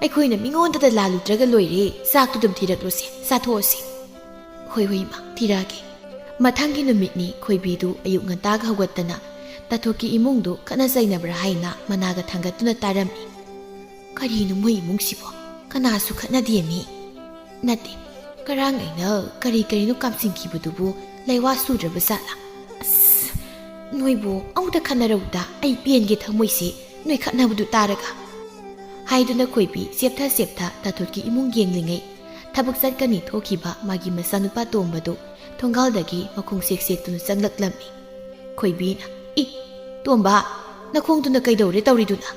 ꯑꯩꯈꯣꯏꯅ ꯃꯤꯉꯣꯟꯗꯗ ꯂꯥꯜꯂꯨꯗ꯭ꯔꯒ ꯂꯣꯏꯔꯦ꯫ ꯆꯥꯛꯇꯨ ꯑꯗꯨꯝ ꯊꯤꯔꯛꯂꯨꯁꯦ, ꯆꯥꯊꯣꯛꯑꯁꯤ꯫" "ꯍꯣꯏ ꯍꯣꯏ ꯏꯃꯥ, ꯊꯤꯔꯛꯑꯒꯦ꯫" ꯃꯊꯪꯒꯤ ꯅꯨꯃꯤꯠꯅꯤ ꯈꯣꯏꯕꯤꯗꯨ ꯑꯌꯨꯛ ꯉꯟꯇꯥꯒ ꯍꯧꯒꯠꯇꯅ ꯇꯥꯊꯣꯠꯀꯤ ꯏꯃꯨꯡꯗꯨ ꯈꯠꯅ ꯆꯩꯅꯕ꯭ꯔꯥ ꯍꯥꯏꯅ ꯃꯅꯥꯒ ꯊꯥꯡꯒꯠꯇꯨꯅ ꯇꯥꯔꯝꯃꯤ꯫ "ꯀꯔꯤꯅꯣ ꯃꯣꯏ ꯏꯃꯨꯡꯁꯤꯕꯣ? ꯀꯅꯥꯁꯨ ꯈꯠꯅꯗꯦ ꯃꯤ?" "ꯅꯠꯇꯦ, ꯉꯔꯥꯡ ꯑꯩꯅ ꯀꯔꯤ ꯀꯔꯤꯅꯣ ꯀꯥꯝꯁꯤꯟꯈꯤꯕꯗꯨꯕꯨ ꯂꯩꯋꯥ ꯁꯨꯗ꯭ꯔꯕ ꯖꯥꯠꯂꯥ? ꯑꯁ, ꯅꯣꯏꯕꯨ ꯑꯃꯨꯛꯇ ꯈꯠꯅꯔꯧꯗ, ꯑꯩ ꯄꯦꯟꯒꯦ ꯊꯃꯣꯏꯁꯦ ꯅꯣꯏ ꯈꯠꯅꯕꯗꯨ ꯇꯥꯔꯒ꯫" ꯍꯥꯏꯗꯨꯅ ꯈꯣꯏꯕꯤ ꯆꯦꯞꯊ ꯆꯦꯞꯊ ꯇꯥꯊꯣꯠꯀꯤ ꯏꯃꯨꯡ ꯌꯦꯡꯂꯤꯉꯩ, ꯊꯕꯛ ꯆꯠꯀꯅꯤ ꯊꯣꯛꯈꯤꯕ ꯃꯥꯒꯤ ꯃꯆꯥꯅꯨꯄꯥ ꯇꯣꯝꯕꯗꯨ ꯊꯣꯡꯒꯥꯜꯗꯒꯤ ꯃꯈꯣꯡ ꯁꯦꯛ ꯁꯦꯛꯇꯨꯅ ꯆꯪꯂꯛꯂꯝꯃꯤ꯫ ꯈꯣꯏꯕꯤꯅ, "ꯏ, ꯇꯣꯝꯕ, ꯅꯈꯣꯡꯗꯨꯅ ꯀꯩꯗꯧꯔꯦ ꯇꯧꯔꯤꯗꯨꯅ?"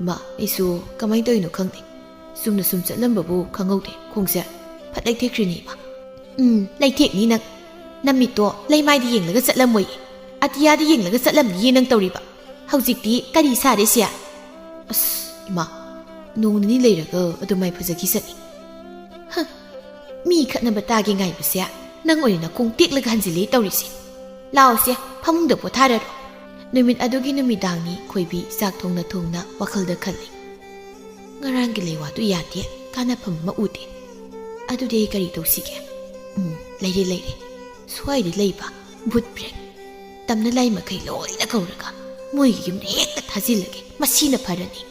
"ꯃꯥ, ꯑꯩꯁꯨ ꯀꯃꯥꯏꯅ ꯇꯧꯔꯤꯅꯣ ꯈꯪꯗꯦ꯫ ꯆꯨꯝꯅ ꯁꯨꯝ ꯆꯠꯂꯝꯕꯕꯨ ꯈꯪꯍꯧꯗꯦ, ꯈꯣꯡꯁꯦ ꯐꯠ ꯂꯩꯊꯦꯛꯈ꯭ꯔꯤꯅꯦ ꯏꯃꯥ꯫" "ꯎꯝ, ꯂꯩꯊꯦꯛꯅꯤ ꯅꯪ꯫ ꯅꯃꯤꯠꯇꯣ ꯂꯩꯃꯥꯏꯗ ꯌꯦꯡꯂꯒ ꯆꯠꯂꯝꯃꯣꯏ, ꯑꯇꯤꯌꯥꯗ ꯌꯦꯡꯂꯒ ꯆꯠꯂꯝꯅꯤꯌꯦ ꯅꯪ ꯇꯧꯔꯤꯕ꯫ ꯍꯧꯖꯤꯛꯇꯤ ꯀꯔꯤ ꯁꯥꯔꯦ ꯁꯦ?" "ꯑꯁ, ꯏꯃꯥ, ꯅꯣꯡ ꯅꯤꯅꯤ ꯂꯩꯔꯒ ꯑꯗꯨꯃꯥꯏ ꯐꯖꯈꯤꯁꯅꯤ꯫" "ꯍ, ꯃꯤ ꯈꯠꯅꯕ ꯇꯥꯒꯦ ꯉꯥꯏꯕꯁꯦ ꯅꯪ ꯑꯣꯏꯅ ꯅꯈꯣꯡ ꯇꯦꯛꯂꯒ ꯍꯟꯖꯤꯜꯂꯦ ꯇꯧꯔꯤꯁꯦ꯫ ꯂꯥꯛꯑꯣꯁꯦ, ꯐꯃꯨꯡꯗ ꯄꯣꯊꯥꯔꯔꯣ꯫" ꯅꯨꯃꯤꯠ ꯑꯗꯨꯒꯤ ꯅꯨꯃꯤꯗꯥꯡꯅꯤ ꯈꯣꯏꯕꯤ ꯆꯥꯛ ꯊꯣꯡꯅ ꯊꯣꯡꯅ ꯋꯥꯈꯜꯗ ꯈꯜꯂꯤ꯫ "ꯉꯔꯥꯡꯒꯤ ꯂꯩꯋꯥꯗꯨ ꯌꯥꯗꯦ, ꯀꯥꯟꯅꯐꯝ ꯑꯃ ꯎꯗꯦ꯫ ꯑꯗꯨꯗꯤ ꯑꯩ ꯀꯔꯤ ꯇꯧꯁꯤꯒꯦ? ꯎꯝ, ꯂꯩꯔꯦ, ꯂꯩꯔꯦ꯫ ꯁ꯭ꯋꯥꯏꯗ ꯂꯩꯕ ꯚꯨꯠ ꯄ꯭ꯔꯦꯠ, ꯇꯝꯅ ꯂꯥꯏ ꯃꯈꯩ ꯂꯣꯏꯅ ꯀꯧꯔꯒ ꯃꯣꯏꯒꯤ ꯌꯨꯝꯗ ꯍꯦꯛꯇ ꯊꯥꯖꯤꯜꯂꯒꯦ꯫ ꯃꯁꯤꯅ ꯐꯔꯅꯤ꯫"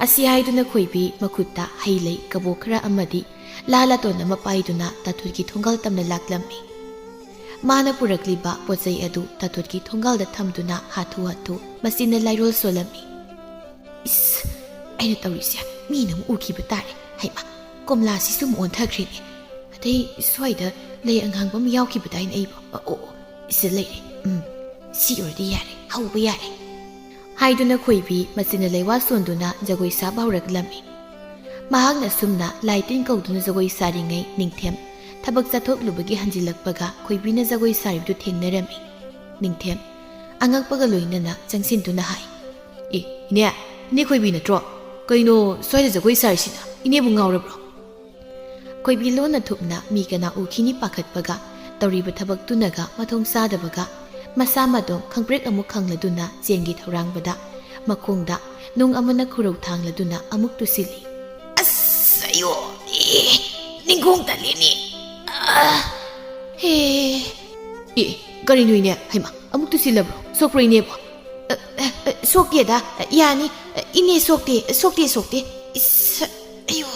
ꯑꯁꯤ ꯍꯥꯏꯗꯨꯅ ꯈꯣꯏꯕꯤ ꯃꯈꯨꯠꯇ ꯍꯩ ꯂꯩ ꯀꯕꯣꯛ ꯈꯔ ꯑꯃꯗꯤ ꯂꯥ ꯂꯥꯇꯣꯟ ꯑꯃ ꯄꯥꯏꯗꯨꯅ ꯇꯥꯊꯨꯠꯀꯤ ꯊꯣꯡꯒꯥꯜ ꯇꯝꯅ ꯂꯥꯛꯂꯝꯃꯤ꯫ ꯃꯥꯅ ꯄꯨꯔꯛꯂꯤꯕ ꯄꯣꯠ ꯆꯩ ꯑꯗꯨ ꯇꯥꯊꯨꯠꯀꯤ ꯊꯣꯡꯒꯥꯜꯗ ꯊꯝꯗꯨꯅ ꯍꯥꯊꯨ ꯍꯥꯊꯨ ꯃꯆꯤꯟꯅ ꯂꯥꯏꯔꯣꯜ ꯁꯣꯜꯂꯝꯃꯤ꯫ "ꯏꯁ, ꯑꯩꯅ ꯇꯧꯔꯤꯁꯦ ꯃꯤꯅ ꯑꯃꯨꯛ ꯎꯈꯤꯕ ꯇꯥꯔꯦ꯫ ꯍꯩꯃꯥ, ꯀꯣꯝꯂꯥꯁꯤꯁꯨ ꯑꯃꯨꯛ ꯑꯣꯟꯊꯈ꯭ꯔꯦꯅꯦ꯫ ꯑꯇꯩ ꯁ꯭ꯋꯥꯏꯗ ꯂꯩ ꯑꯉꯥꯡꯕ ꯑꯃ ꯌꯥꯎꯈꯤꯕꯗꯥꯏꯅꯦ ꯑꯩꯕꯣ? ꯑ, ꯑꯣ, ꯑꯣ, ꯁꯤꯗ ꯂꯩꯔꯦ꯫ ꯎꯝ, ꯁꯤ ꯑꯣꯏꯔꯗꯤ ꯌꯥꯔꯦ, ꯍꯧꯕ ꯌꯥꯔꯦ," ꯍꯥꯏꯗꯨꯅ ꯈꯣꯏꯕꯤ ꯃꯆꯤꯟꯅ ꯂꯩꯋꯥ ꯁꯣꯟꯗꯨꯅ ꯖꯒꯣꯏ ꯁꯥꯕ ꯍꯧꯔꯛꯂꯝꯃꯤ꯫ ꯃꯍꯥꯛꯅ ꯑꯁꯨꯝꯅ ꯂꯥꯏ ꯇꯤꯟ ꯀꯧꯗꯨꯅ ꯖꯒꯣꯏ ꯁꯥꯔꯤꯉꯩ ꯅꯤꯡꯊꯦꯝ ꯊꯕꯛ ꯆꯠꯊꯣꯛꯂꯨꯕꯒꯤ ꯍꯟꯖꯤꯜꯂꯛꯄꯒ ꯈꯣꯏꯕꯤꯅ ꯖꯒꯣꯏ ꯁꯥꯔꯤꯕꯗꯨ ꯊꯦꯡꯅꯔꯝꯃꯤ꯫ ꯅꯤꯡꯊꯦꯝ ꯑꯉꯛꯄꯒ ꯂꯣꯏꯅꯅ ꯆꯪꯁꯤꯟꯗꯨꯅ ꯍꯥꯏ, "ꯑꯦ, ꯏꯅꯦ, ꯏꯅꯦ ꯈꯣꯏꯕꯤ ꯅꯠꯇ꯭ꯔꯣ? ꯀꯩꯅꯣ ꯁ꯭ꯋꯥꯏꯗ ꯖꯒꯣꯏ ꯁꯥꯔꯤꯁꯤꯅ? ꯏꯅꯦꯕꯨ ꯉꯥꯎꯔꯕ꯭ꯔꯣ?" ꯈꯣꯏꯕꯤ ꯂꯣꯟꯅ ꯊꯨꯞꯅ ꯃꯤ ꯀꯅꯥ ꯎꯈꯤꯅꯤ ꯄꯥꯈꯠꯄꯒ, ꯇꯧꯔꯤꯕ ꯊꯕꯛꯇꯨꯅꯒ ꯃꯊꯣꯡ ꯆꯥꯗꯕꯒ, ꯃꯁꯥ ꯃꯇꯣꯝ ꯈꯪꯄ꯭ꯔꯦꯛ ꯑꯃꯨꯛ ꯈꯪꯂꯗꯨꯅ ꯆꯦꯟꯒꯦ ꯊꯧꯔꯥꯡꯕꯗ, ꯃꯈꯣꯡꯗ ꯅꯨꯡ ꯑꯃꯅ ꯈꯨꯔꯧ ꯊꯥꯡꯂꯗꯨꯅ ꯑꯃꯨꯛ ꯇꯨꯁꯤꯜꯂꯤ꯫ "ꯑꯁ, ꯑꯌꯣ, ꯑꯦ, ꯅꯤꯡꯈꯣꯡ ꯇꯜꯂꯤꯅꯦ꯫ ꯑ, ꯍꯦ꯫ ꯑꯦ, ꯀꯔꯤꯅꯣ ꯏꯅꯦ? ꯍꯩꯃꯥ, ꯑꯃꯨꯛ ꯇꯨꯁꯤꯜꯂꯕ꯭ꯔꯣ? ꯁꯣꯛꯄ꯭ꯔꯣ ꯏꯅꯦꯕꯣ?" "ꯑ, ꯑ, ꯑ, ꯁꯣꯛꯇꯦꯗ꯫ ꯑ, ꯌꯥꯅꯤ꯫ ꯑ, ꯏꯅꯦ ꯁꯣꯛꯇꯦ, ꯁꯣꯛꯇꯦ, ꯁꯣꯛꯇꯦ꯫ ꯏꯁ, ꯑꯌꯣ꯫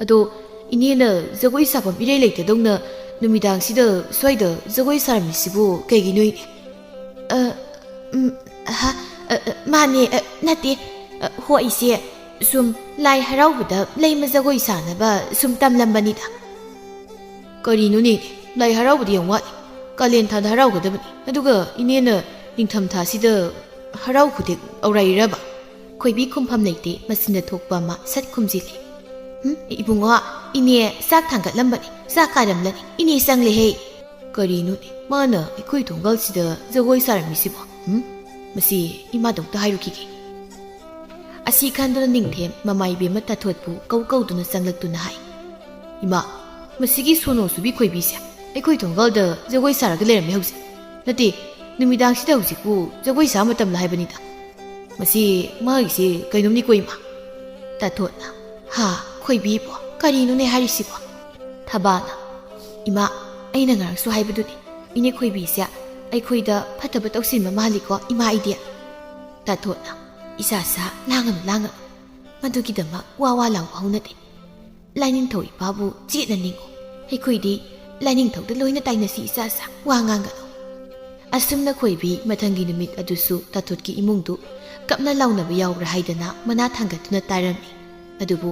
ꯑꯗꯣ ꯏꯅꯦꯅ ꯖꯒꯣꯏ ꯁꯥꯐꯝ ꯏꯔꯩ ꯂꯩꯇꯗꯧꯅ ꯅꯨꯃꯤꯗꯥꯡꯁꯤꯗ ꯁ꯭ꯋꯥꯏꯗ ꯖꯒꯣꯏ ꯁꯥꯔꯝꯃꯤꯁꯤꯕꯨ ꯀꯩꯒꯤꯅꯣ ꯏꯅꯦ?" "ꯑ, ꯎꯝ, ꯍꯥ, ꯑ, ꯑ, ꯃꯥꯅꯦ, ꯑ, ꯅꯠꯇꯦ꯫ ꯑ, ꯍꯣ, ꯑꯩꯁꯦ ꯁꯨꯝ ꯂꯥꯏ ꯍꯔꯥꯎꯕꯗ ꯂꯩꯃ ꯖꯒꯣꯏ ꯁꯥꯅꯕ ꯁꯨꯝ ꯇꯝꯂꯝꯕꯅꯤꯗ꯫" "ꯀꯔꯤꯅꯣꯅꯦ, ꯂꯥꯏ ꯍꯔꯥꯎꯕꯗꯤ ꯌꯥꯝ ꯋꯥꯠꯂꯤ꯫ ꯀꯥꯂꯦꯟ ꯊꯥꯗ ꯍꯔꯥꯎꯒꯗꯕꯅꯤ꯫ ꯑꯗꯨꯒ ꯏꯅꯦꯅ ꯅꯤꯡꯊꯝ ꯊꯥꯁꯤꯗ ꯍꯔꯥꯎ ꯈꯨꯗꯦꯛ ꯑꯧꯔꯥꯏꯔꯤꯔꯕ?" ꯈꯣꯏꯕꯤ ꯈꯨꯝꯐꯝ ꯂꯩꯇꯦ, ꯃꯆꯤꯟꯗ ꯊꯣꯛꯄ ꯑꯃ ꯁꯠ ꯈꯨꯝꯖꯤꯜꯂꯤ꯫ "ꯍꯨꯝ, ꯏꯕꯨꯡꯉꯣ, ꯏꯅꯦ ꯆꯥꯛ ꯊꯥꯡꯒꯠꯂꯝꯕꯅꯤ, ꯆꯥꯛ ꯀꯥꯔꯝꯂꯅꯤ꯫ ꯏꯅꯦ ꯆꯪꯂꯦꯍꯦ꯫" "ꯀꯔꯤꯅꯣꯅꯦ, ꯃꯥꯅ ꯑꯩꯈꯣꯏ ꯊꯣꯡꯒꯥꯜꯁꯤꯗ ꯖꯒꯣꯏ ꯁꯥꯔꯝꯃꯤꯁꯤꯕꯣ? ꯍꯨꯝ? ꯃꯁꯤ ꯏꯃꯥꯗ ꯑꯝꯇ ꯍꯥꯏꯔꯨꯈꯤꯒꯦ꯫" ꯑꯁꯤ ꯈꯟꯗꯨꯅ ꯅꯤꯡꯊꯦꯝ ꯃꯃꯥ ꯏꯕꯦꯝꯃ ꯇꯥꯊꯣꯠꯄꯨ ꯀꯧ ꯀꯧꯗꯨꯅ ꯆꯪꯂꯛꯇꯨꯅ ꯍꯥꯏ, "ꯏꯃꯥ, ꯃꯁꯤꯒꯤ ꯁꯣꯅꯣ ꯁꯨꯕꯤ ꯈꯣꯏꯕꯤꯁꯦ ꯑꯩꯈꯣꯏ ꯊꯣꯡꯒꯥꯜꯗ ꯖꯒꯣꯏ ꯁꯥꯔꯒ ꯂꯩꯔꯝꯃꯦ ꯍꯧꯖꯤꯛ꯫ ꯅꯠꯇꯦ, ꯅꯨꯃꯤꯗꯥꯡꯁꯤꯗ ꯍꯧꯖꯤꯛꯄꯨ ꯖꯒꯣꯏ ꯁꯥ ꯃꯇꯝꯂ ꯍꯥꯏꯕꯅꯤꯗ꯫ ꯃꯁꯤ ꯃꯥꯒꯤꯁꯦ ꯀꯩꯅꯣꯝꯅꯤꯀꯣ, ꯏꯃꯥ꯫" ꯇꯥꯊꯣꯠꯅ, "ꯍꯥ, ꯈꯣꯏꯕꯤꯕꯣ, ꯀꯔꯤꯅꯣꯅꯦ ꯍꯥꯏꯔꯤꯁꯤꯕꯣ?" ꯊꯕꯥꯅ, "ꯏꯃꯥ, ꯑꯩꯅ ꯉꯔꯥꯡꯁꯨ ꯍꯥꯏꯕꯗꯨꯅꯤ, ꯏꯅꯦ ꯈꯣꯏꯕꯤꯁꯦ ꯑꯩꯈꯣꯏꯗ ꯐꯠꯇꯕ ꯇꯧꯁꯤꯟꯕ ꯃꯥꯜꯂꯤꯀꯣ, ꯏꯃꯥ ꯑꯩꯗꯤ꯫" ꯇꯥꯊꯣꯠꯅ, "ꯏꯆꯥ ꯁꯥ, ꯂꯥꯡꯒꯅꯨ, ꯂꯥꯡꯒꯅꯨ꯫ ꯃꯗꯨꯒꯤꯗꯃꯛ ꯋꯥ ꯋꯥ ꯂꯥꯎꯕ ꯍꯧꯅꯗꯦ꯫ ꯂꯥꯏꯅꯤꯡꯊꯧ ꯏꯄꯥꯕꯨ ꯆꯦꯠꯅ ꯅꯤꯡꯉꯨ꯫ ꯑꯩꯈꯣꯏꯗꯤ ꯂꯥꯏꯅꯤꯡꯊꯧꯗ ꯂꯣꯏꯅ ꯇꯥꯏꯅꯁꯤ, ꯏꯆꯥ ꯁꯥ, ꯋꯥ ꯉꯥꯡꯒꯅꯨ꯫" ꯑꯁꯨꯝꯅ ꯈꯣꯏꯕꯤ ꯃꯊꯪꯒꯤ ꯅꯨꯃꯤꯠ ꯑꯗꯨꯁꯨ ꯇꯥꯊꯣꯠꯀꯤ ꯏꯃꯨꯡꯗꯨ ꯀꯞꯅ ꯂꯥꯎꯅꯕ ꯌꯥꯎꯕ꯭ꯔꯥ ꯍꯥꯏꯗꯅ ꯃꯅꯥ ꯊꯥꯡꯒꯠꯇꯨꯅ ꯇꯥꯔꯝꯃꯤ꯫ ꯑꯗꯨꯕꯨ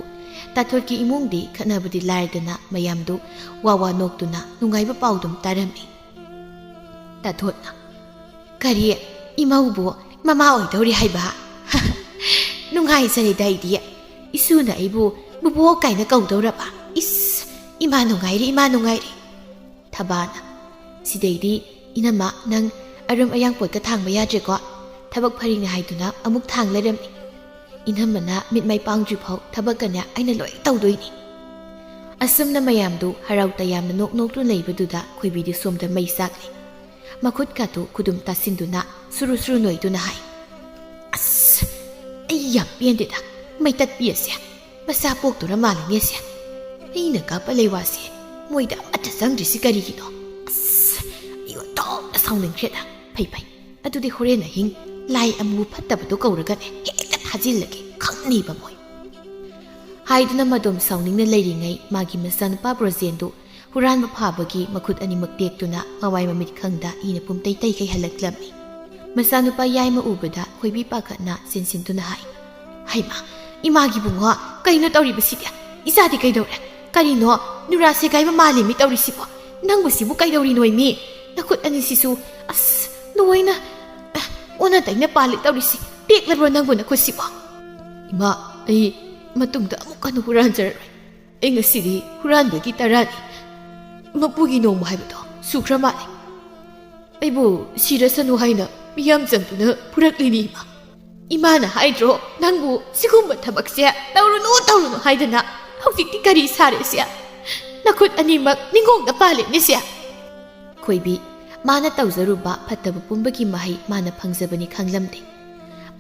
ꯇꯥꯊꯣꯠꯀꯤ ꯏꯃꯨꯡꯗꯤ ꯈꯠꯅꯕꯗꯤ ꯂꯥꯏꯔꯗꯅ ꯃꯌꯥꯝꯗꯨ ꯋꯥ ꯋꯥ ꯅꯣꯛꯇꯨꯅ ꯅꯨꯡꯉꯥꯏꯕ ꯄꯥꯎꯗꯨꯝ ꯇꯥꯔꯝꯃꯤ꯫ ꯇꯥꯊꯣꯠꯅ, "ꯀꯔꯤ? ꯏꯃꯧꯕꯨ ꯃꯃꯥ ꯑꯣꯏꯗꯧꯔꯤ ꯍꯥꯏꯕ? ꯅꯨꯡꯉꯥꯏꯖꯔꯦꯗ ꯑꯩꯗꯤ꯫ ꯏꯁꯨꯅ ꯑꯩꯕꯨ ꯕꯨꯕꯣꯛ ꯀꯥꯏꯅ ꯀꯧꯗꯧꯔꯕ? ꯏꯁ, ꯏꯃꯥ ꯅꯨꯡꯉꯥꯏꯔꯤ, ꯏꯃꯥ ꯅꯨꯡꯉꯥꯏꯔꯤ꯫" ꯊꯕꯥꯅ, "ꯁꯤꯗꯩꯗꯤ ꯏꯅꯝꯃ, ꯅꯪ ꯑꯔꯨꯝ ꯑꯌꯥꯡ ꯄꯣꯠꯀ ꯊꯥꯡꯕ ꯌꯥꯗ꯭ꯔꯦꯀꯣ꯫ ꯊꯕꯛ ꯐꯔꯤꯅꯦ ꯍꯥꯏꯗꯨꯅ ꯑꯃꯨꯛ ꯊꯥꯡ ꯂꯩꯔꯝꯃꯤ꯫ ꯏꯅꯝꯃꯅ ꯃꯤꯠ ꯃꯥꯏ ꯄꯥꯡꯗ꯭ꯔꯤꯐꯥꯎ ꯊꯕꯛꯀꯅꯦ ꯑꯩꯅ ꯂꯣꯏ ꯇꯧꯗꯣꯏꯅꯤ꯫" ꯑꯁꯨꯝꯅ ꯃꯌꯥꯝꯗꯨ ꯍꯔꯥꯎ ꯇꯌꯥꯝꯅ ꯅꯣꯛ ꯅꯣꯛꯇꯨꯅ ꯂꯩꯕꯗꯨꯗ ꯈꯣꯏꯕꯤꯗꯤ ꯁꯣꯝꯗ ꯃꯩ ꯆꯥꯛꯂꯤ꯫ ꯃꯈꯨꯠꯀꯥꯇꯨ ꯈꯨꯗꯨꯝ ꯇꯥꯁꯤꯟꯗꯨꯅ ꯁꯨꯔꯨ ꯁꯨꯔꯨ ꯅꯣꯏꯗꯨꯅ ꯍꯥꯏ, "ꯑꯁ, ꯑꯩ ꯌꯥꯝ ꯄꯦꯟꯗꯦꯗ, ꯃꯩꯇꯠꯄꯤ ꯑꯁꯦ꯫ ꯃꯆꯥ ꯄꯣꯛꯇꯣꯔ ꯃꯥꯜꯂꯤꯅꯦ ꯑꯁꯦ꯫ ꯑꯩꯅ ꯀꯥꯞꯄ ꯂꯩꯋꯥꯁꯦ ꯃꯣꯏꯗ ꯑꯃꯠꯇ ꯆꯪꯗ꯭ꯔꯤꯁꯤ ꯀꯔꯤꯒꯤꯅꯣ? ꯑꯁ, ꯑꯩ ꯑꯣꯟꯊꯣꯛꯅ ꯁꯥꯎꯅꯤꯡꯈ꯭ꯔꯦꯗ꯫ ꯐꯩ ꯐꯩ, ꯑꯗꯨꯗꯤ ꯍꯣꯔꯦꯟ ꯑꯍꯤꯡ ꯂꯥꯏ ꯑꯃꯨ ꯐꯠꯇꯕꯗꯣ ꯀꯧꯔꯒꯅꯦ ꯍꯦꯛꯇ ꯊꯥꯖꯤꯜꯂꯒꯦ, ꯈꯪꯅꯤꯕ ꯃꯣꯏ꯫" ꯍꯥꯏꯗꯨꯅ ꯃꯗꯣꯝ ꯁꯥꯎꯅꯤꯡꯅ ꯂꯩꯔꯤꯉꯩ ꯃꯥꯒꯤ ꯃꯆꯥꯅꯨꯄꯥ ꯕ꯭ꯔꯣꯖꯦꯟꯗꯨ ꯍꯨꯔꯥꯟꯕ ꯐꯥꯕꯒꯤ ꯃꯈꯨꯠ ꯑꯅꯤꯃꯛ ꯇꯦꯛꯇꯨꯅ ꯃꯃꯥꯏ ꯃꯃꯤꯠ ꯈꯪꯗ ꯏꯅ ꯄꯨꯝꯇꯩ ꯇꯩꯈꯩ ꯍꯜꯂꯛꯂꯝꯃꯤ꯫ ꯃꯆꯥꯅꯨꯄꯥ ꯌꯥꯏꯃ ꯎꯕꯗ ꯈꯣꯏꯕꯤ ꯄꯥꯈꯠꯅ ꯆꯦꯟꯁꯤꯟꯗꯨꯅ ꯍꯥꯏ, "ꯍꯩꯃꯥ, ꯏꯃꯥꯒꯤ ꯕꯨꯡꯉꯣ, ꯀꯩꯅꯣ ꯇꯧꯔꯤꯕꯁꯤꯗꯤ? ꯏꯆꯥꯗꯤ ꯀꯩꯗꯧꯔꯦ? ꯀꯔꯤꯅꯣ ꯅꯨꯔꯥ ꯁꯦꯒꯥꯏꯕ ꯃꯥꯜꯂꯤ ꯃꯤ ꯇꯧꯔꯤꯁꯤꯕꯣ? ꯅꯪꯕꯨ ꯁꯤꯕꯨ ꯀꯩꯗꯧꯔꯤꯅꯣ ꯃꯤ? ꯅꯈꯨꯠ ꯑꯅꯤꯁꯤꯁꯨ, ꯑꯁ, ꯂꯣꯏꯅ, ꯑ, ꯑꯣꯟꯅ ꯇꯩꯅ ꯄꯥꯜꯂꯤ ꯇꯧꯔꯤꯁꯤ꯫ ꯇꯦꯛꯂꯕ꯭ꯔꯣ ꯅꯪꯕꯨ ꯅꯈꯨꯠꯁꯤꯕꯣ?" "ꯏꯃꯥ, ꯑꯩ ꯃꯇꯨꯡꯗ ꯑꯃꯨꯛ ꯍꯟꯅ ꯍꯨꯔꯥꯟꯖꯔꯔꯣꯏ꯫ ꯑꯩ ꯉꯁꯤꯗꯤ ꯍꯨꯔꯥꯟꯕꯒꯤ ꯇꯔꯥꯅꯤ꯫ ꯃꯄꯨꯒꯤ ꯅꯣꯡꯃ ꯍꯥꯏꯕꯗꯣ ꯁꯨꯈ꯭ꯔ ꯃꯥꯜꯂꯦ꯫ ꯑꯩꯕꯨ ꯁꯤꯔꯁꯅꯨ ꯍꯥꯏꯅ ꯃꯤꯌꯥꯝ ꯆꯪꯗꯨꯅ ꯐꯨꯔꯛꯂꯤꯅꯤ ꯏꯃꯥ꯫ ꯏꯃꯥꯅ ꯍꯥꯏꯗ꯭ꯔꯣ ꯅꯪꯕꯨ ꯁꯤꯒꯨꯝꯕ ꯊꯕꯛꯁꯦ ꯇꯧꯔꯨꯅꯨ, ꯇꯧꯔꯨꯅꯨ ꯍꯥꯏꯗꯅ? ꯍꯧꯖꯤꯛꯇꯤ ꯀꯔꯤ ꯁꯥꯔꯦꯁꯦ? ꯅꯈꯨꯠ ꯑꯅꯤꯃꯛ ꯅꯤꯡꯉꯣꯡꯗ ꯄꯥꯜꯂꯦꯅꯦꯁꯦ꯫" ꯈꯣꯏꯕꯤ, ꯃꯥꯅ ꯇꯧꯖꯔꯨꯕ ꯐꯠꯇꯕ ꯄꯨꯝꯕꯒꯤ ꯃꯍꯩ ꯃꯥꯅ ꯐꯪꯖꯕꯅꯤ ꯈꯪꯂꯝꯗꯦ꯫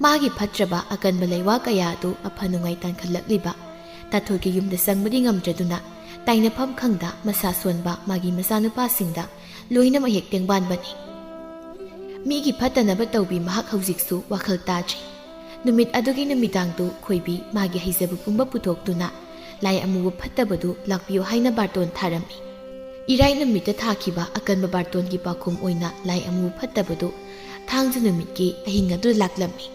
ꯃꯥꯒꯤ ꯐꯠꯇ꯭ꯔꯕ ꯑꯀꯟꯕ ꯂꯩꯋꯥ ꯀꯌꯥ ꯑꯗꯨ ꯑꯐ ꯅꯨꯡꯉꯥꯏ ꯇꯥꯟꯈꯠꯂꯛꯂꯤꯕ ꯇꯥꯊꯣꯏꯒꯤ ꯌꯨꯝꯗ ꯆꯪꯕꯗꯤ ꯉꯝꯗ꯭ꯔꯗꯨꯅ, ꯇꯥꯏꯅꯐꯝ ꯈꯪꯗ ꯃꯁꯥ ꯁꯣꯟꯕ ꯃꯥꯒꯤ ꯃꯆꯥꯅꯨꯄꯥꯁꯤꯡꯗ ꯂꯣꯏꯅꯃꯛ ꯍꯦꯛ ꯇꯦꯡꯕꯥꯟꯕꯅꯤ꯫ ꯃꯤꯒꯤ ꯐꯠꯇꯅꯕ ꯇꯧꯕꯤ ꯃꯍꯥꯛ ꯍꯧꯖꯤꯛꯁꯨ ꯋꯥꯈꯜ ꯇꯥꯗ꯭ꯔꯤ꯫ ꯅꯨꯃꯤꯠ ꯑꯗꯨꯒꯤ ꯅꯨꯃꯤꯗꯥꯡꯗꯨ ꯈꯣꯏꯕꯤ ꯃꯥꯒꯤ ꯍꯩꯖꯕ ꯄꯨꯝꯕ ꯄꯨꯊꯣꯛꯇꯨꯅ ꯂꯥꯏ ꯑꯃꯨꯕ ꯐꯠꯇꯕꯗꯨ ꯂꯥꯛꯄꯤꯌꯨ ꯍꯥꯏꯅ ꯕꯥꯔꯇꯣꯟ ꯊꯥꯔꯝꯃꯤ꯫ ꯏꯔꯥꯏ ꯅꯨꯃꯤꯠꯇ ꯊꯥꯈꯤꯕ ꯑꯀꯟꯕ ꯕꯥꯔꯇꯣꯟꯒꯤ ꯄꯥꯎꯈꯨꯝ ꯑꯣꯏꯅ ꯂꯥꯏ ꯑꯃꯨꯕ ꯐꯠꯇꯕꯗꯨ ꯊꯥꯡꯖ ꯅꯨꯃꯤꯠꯀꯤ ꯑꯍꯤꯡ ꯑꯗꯨ ꯂꯥꯛꯂꯝꯃꯤ꯫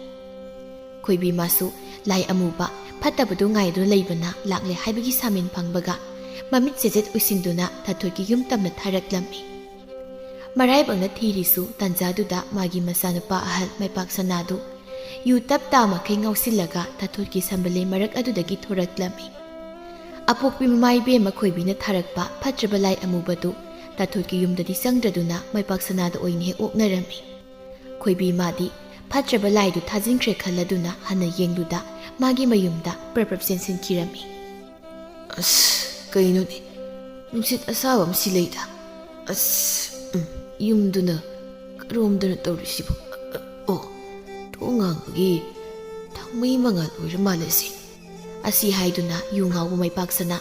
ꯈꯣꯏꯕꯤ ꯃꯥꯁꯨ ꯂꯥꯏ ꯑꯃꯨꯕ ꯐꯠꯇꯕꯗꯨ ꯉꯥꯏꯗꯨꯅ ꯂꯩꯕꯅ ꯂꯥꯛꯂꯦ ꯍꯥꯏꯕꯒꯤ ꯁꯥꯃꯤꯟ ꯐꯪꯕꯒ ꯃꯃꯤꯠ ꯆꯦꯖꯦꯠ ꯎꯏꯁꯤꯟꯗꯨꯅ ꯇꯥꯊꯣꯠꯀꯤ ꯌꯨꯝ ꯇꯝꯅ ꯊꯥꯔꯛꯂꯝꯃꯤ꯫ ꯃꯔꯥꯏꯕꯛꯅ ꯊꯤꯔꯤꯁꯨ ꯇꯥꯟꯖꯥꯗꯨꯗ ꯃꯥꯒꯤ ꯃꯆꯥꯅꯨꯄꯥ ꯑꯍꯜ ꯃꯥꯏꯄꯥꯛ ꯁꯅꯥꯗꯨ ꯌꯨ ꯇꯞ ꯇꯥ ꯃꯈꯩ ꯉꯥꯎꯁꯤꯜꯂꯒ ꯇꯥꯊꯣꯠꯀꯤ ꯁꯝꯕꯂꯦ ꯃꯔꯛ ꯑꯗꯨꯗꯒꯤ ꯊꯣꯔꯛꯂꯝꯃꯤ꯫ ꯑꯄꯣꯛꯄꯤ ꯃꯃꯥ ꯏꯕꯦꯝꯃ ꯈꯣꯏꯕꯤꯅ ꯊꯥꯔꯛꯄ ꯐꯠꯇ꯭ꯔꯕ ꯂꯥꯏ ꯑꯃꯨꯕꯗꯨ ꯇꯥꯊꯣꯠꯀꯤ ꯌꯨꯝꯗꯗꯤ ꯆꯪꯗ꯭ꯔꯗꯨꯅ ꯃꯥꯏꯄꯥꯛ ꯁꯅꯥꯗ ꯑꯣꯏꯅ ꯍꯦꯛ ꯑꯣꯛꯅꯔꯝꯃꯤ꯫ ꯈꯣꯏꯕꯤ ꯃꯥꯗꯤ ꯐꯠꯇ꯭ꯔꯕ ꯂꯥꯏꯗꯨ ꯊꯥꯖꯤꯟꯈ꯭ꯔꯦ ꯈꯜꯂꯗꯨꯅ ꯍꯟꯅ ꯌꯦꯡꯂꯨꯗ ꯃꯥꯒꯤ ꯃꯌꯨꯝꯗ ꯄ꯭ꯔꯞ ꯄ꯭ꯔꯞ ꯆꯦꯟꯁꯤꯟꯈꯤꯔꯝꯃꯤ꯫ "ꯑꯁ, ꯀꯩꯅꯣꯅꯦ, ꯅꯨꯡꯁꯤꯠ ꯑꯁꯥꯕ ꯑꯃ ꯁꯤꯠꯂꯛꯏꯗ꯫ ꯑꯁ, ꯎꯝ, ꯌꯨꯝꯗꯨꯅ ꯀꯔꯣꯝꯗꯅꯣ ꯇꯧꯔꯤꯁꯤꯕꯣ? ꯑ, ꯑ, ꯑꯣ, ꯊꯣꯡ ꯍꯥꯡꯕꯒꯤ ꯊꯥꯡꯃꯩ ꯃꯉꯥꯜ ꯑꯣꯏꯔ ꯃꯥꯜꯂꯦ ꯁꯤ꯫" ꯑꯁꯤ ꯍꯥꯏꯗꯨꯅ ꯌꯨ ꯉꯥꯎꯕ ꯃꯥꯏꯄꯥꯛ ꯁꯅꯥ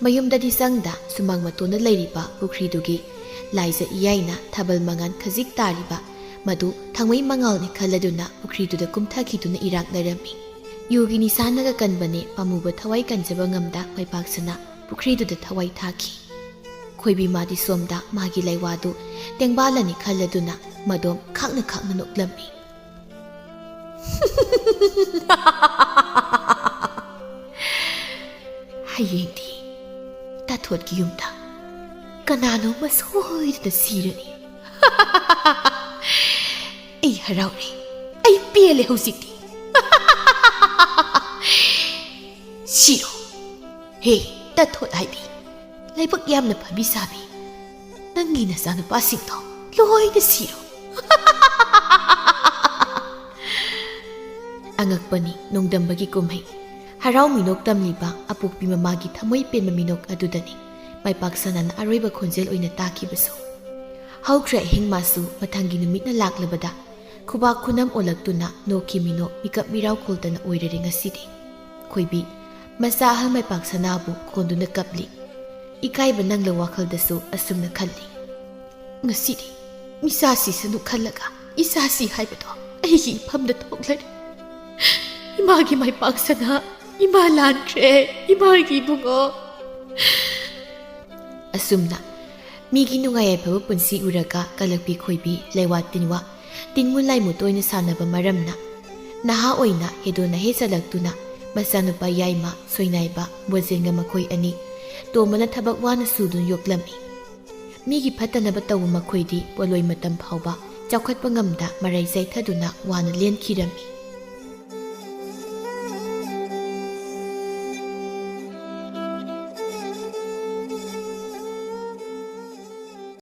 ꯃꯌꯨꯝꯗꯗꯤ ꯆꯪꯗ ꯁꯨꯃꯥꯡ ꯃꯇꯣꯟꯗ ꯂꯩꯔꯤꯕ ꯄꯨꯈ꯭ꯔꯤꯗꯨꯒꯤ ꯂꯥꯏꯖ ꯏꯌꯥꯏꯅ ꯊꯥꯕꯜ ꯃꯉꯥꯜ ꯈꯖꯤꯛ ꯇꯥꯔꯤꯕ ꯃꯗꯨ ꯊꯥꯡꯃꯩ ꯃꯉꯥꯜꯅꯤ ꯈꯜꯂꯗꯨꯅ ꯄꯨꯈ꯭ꯔꯤꯗꯨꯗ ꯀꯨꯝꯊꯈꯤꯗꯨꯅ ꯏꯔꯥꯛꯅꯔꯝꯃꯤ꯫ ꯌꯨꯒꯤ ꯅꯤꯁꯥꯅꯒ ꯀꯟꯕꯅꯦ ꯄꯥꯝꯃꯨꯕ ꯊꯋꯥꯏ ꯀꯟꯖꯕ ꯉꯝꯗ ꯃꯥꯏꯄꯥꯛ ꯁꯅꯥ ꯄꯨꯈ꯭ꯔꯤꯗꯨꯗ ꯊꯋꯥꯏ ꯊꯥꯈꯤ꯫ ꯈꯣꯏꯕꯤ ꯃꯥꯗꯤ ꯁꯣꯝꯗ ꯃꯥꯒꯤ ꯂꯩꯋꯥꯗꯨ ꯇꯦꯡꯕꯥꯜꯂꯅꯤ ꯈꯜꯂꯗꯨꯅ ꯃꯗꯣꯝ ꯈꯥꯛꯅ ꯈꯥꯛꯅ ꯅꯣꯛꯂꯝꯃꯤ꯫ "ꯍꯌꯦꯡꯗꯤ ꯇꯥꯊꯣꯠꯀꯤ ꯌꯨꯝꯗ ꯀꯅꯥꯅꯣꯝꯃ ꯁꯣꯏꯗꯅ ꯁꯤꯔꯅꯤ꯫ ꯑꯩ ꯍꯔꯥꯎꯔꯦ, ꯑꯩ ꯄꯦꯜꯂꯦ ꯍꯧꯖꯤꯛꯇꯤ꯫" "ꯁꯤꯔꯣ? ꯍꯦ, ꯇꯥꯊꯣꯠ ꯍꯥꯏꯕꯤ, ꯂꯥꯏꯕꯛ ꯌꯥꯝꯅ ꯐꯕꯤ ꯁꯥꯕꯤ, ꯅꯪꯒꯤ ꯅꯆꯥꯅꯨꯄꯥꯁꯤꯡꯗꯣ ꯂꯣꯏꯅ ꯁꯤꯔꯣ꯫" ꯑꯉꯛꯄꯅꯤ ꯅꯣꯡꯗꯝꯕꯒꯤ ꯀꯨꯝꯍꯩ꯫ ꯍꯔꯥꯎ ꯃꯤꯅꯣꯛ ꯇꯝꯂꯤꯕ ꯑꯄꯣꯛꯄꯤ ꯃꯃꯥꯒꯤ ꯊꯃꯣꯏ ꯄꯦꯟꯕ ꯃꯤꯅꯣꯛ ꯑꯗꯨꯗꯅꯤ ꯃꯥꯏꯄꯥꯛ ꯁꯅꯥꯅ ꯑꯔꯣꯏꯕ ꯈꯣꯟꯖꯦꯜ ꯑꯣꯏꯅ ꯇꯥꯈꯤꯕꯁꯨ꯫ ꯍꯧꯈ꯭ꯔꯦ ꯑꯍꯤꯡ ꯃꯥꯁꯨ ꯃꯊꯪꯒꯤ ꯅꯨꯃꯤꯠꯅ ꯂꯥꯛꯂꯕꯗ ꯈꯨꯕꯥꯛ ꯈꯨꯅꯝ ꯑꯣꯜꯂꯛꯇꯨꯅ ꯅꯣꯛꯈꯤ ꯃꯤꯅꯣꯛ ꯃꯤꯀꯞ ꯃꯤꯔꯥꯎ ꯈꯣꯜꯇꯅ ꯑꯣꯏꯔꯔꯦ ꯉꯁꯤꯗꯤ꯫ ꯈꯣꯏꯕꯤ ꯃꯆꯥ ꯑꯍꯜ ꯃꯥꯏꯄꯥꯛ ꯁꯅꯥꯕꯨ ꯀꯣꯟꯗꯨꯅ ꯀꯞꯂꯤ꯫ ꯏꯀꯥꯏꯕ ꯅꯪꯂ ꯋꯥꯈꯜꯗꯁꯨ ꯑꯁꯨꯝꯅ ꯈꯜꯂꯤ꯫ "ꯉꯁꯤꯗꯤ ꯃꯤꯆꯥ ꯁꯤꯁꯅꯨ ꯈꯜꯂꯒ ꯏꯆꯥ ꯁꯤ ꯍꯥꯏꯕꯗꯣ ꯑꯩꯒꯤ ꯏꯐꯝꯗ ꯊꯣꯛꯂꯔꯦ꯫ ꯏꯃꯥꯒꯤ ꯃꯥꯏꯄꯥꯛ ꯁꯅꯥ, ꯏꯃꯥ ꯂꯥꯟꯈ꯭ꯔꯦ, ꯏꯃꯥꯒꯤ ꯏꯕꯨꯡꯉꯣ꯫" ꯑꯁꯨꯝꯅ ꯃꯤꯒꯤ ꯅꯨꯡꯉꯥꯏ ꯌꯥꯏꯐꯕ ꯄꯨꯟꯁꯤ ꯎꯔꯒ ꯀꯂꯛꯄꯤ ꯈꯣꯏꯕꯤ ꯂꯩꯋꯥ ꯇꯤꯟꯋꯥ, ꯇꯤꯟꯃꯨ ꯂꯥꯏꯃꯨ ꯇꯣꯏꯅ ꯁꯥꯟꯅꯕ ꯃꯔꯝꯅ ꯅꯍꯥ ꯑꯣꯏꯅ ꯍꯦꯗꯣꯟꯅ ꯍꯦꯛ ꯆꯠꯂꯛꯇꯨꯅ ꯃꯆꯥꯅꯨꯄꯥ ꯌꯥꯏꯃ ꯁꯣꯏꯅꯥꯏꯕ ꯕꯣꯖꯦꯟꯒ ꯃꯈꯣꯏ ꯑꯅꯤ ꯇꯣꯝꯕꯅ ꯊꯕꯛ ꯋꯥꯅ ꯁꯨꯗꯨꯅ ꯌꯣꯛꯂꯝꯃꯤ꯫ ꯃꯤꯒꯤ ꯐꯠꯇꯅꯕ ꯇꯧꯕ ꯃꯈꯣꯏꯗꯤ ꯄꯣꯂꯣꯏ ꯃꯇꯝ ꯐꯥꯎꯕ ꯆꯥꯎꯈꯠꯄ ꯉꯝꯗ ꯃꯔꯩ ꯆꯥꯏꯊꯗꯨꯅ ꯋꯥꯅ ꯂꯦꯟꯈꯤꯔꯝꯃꯤ꯫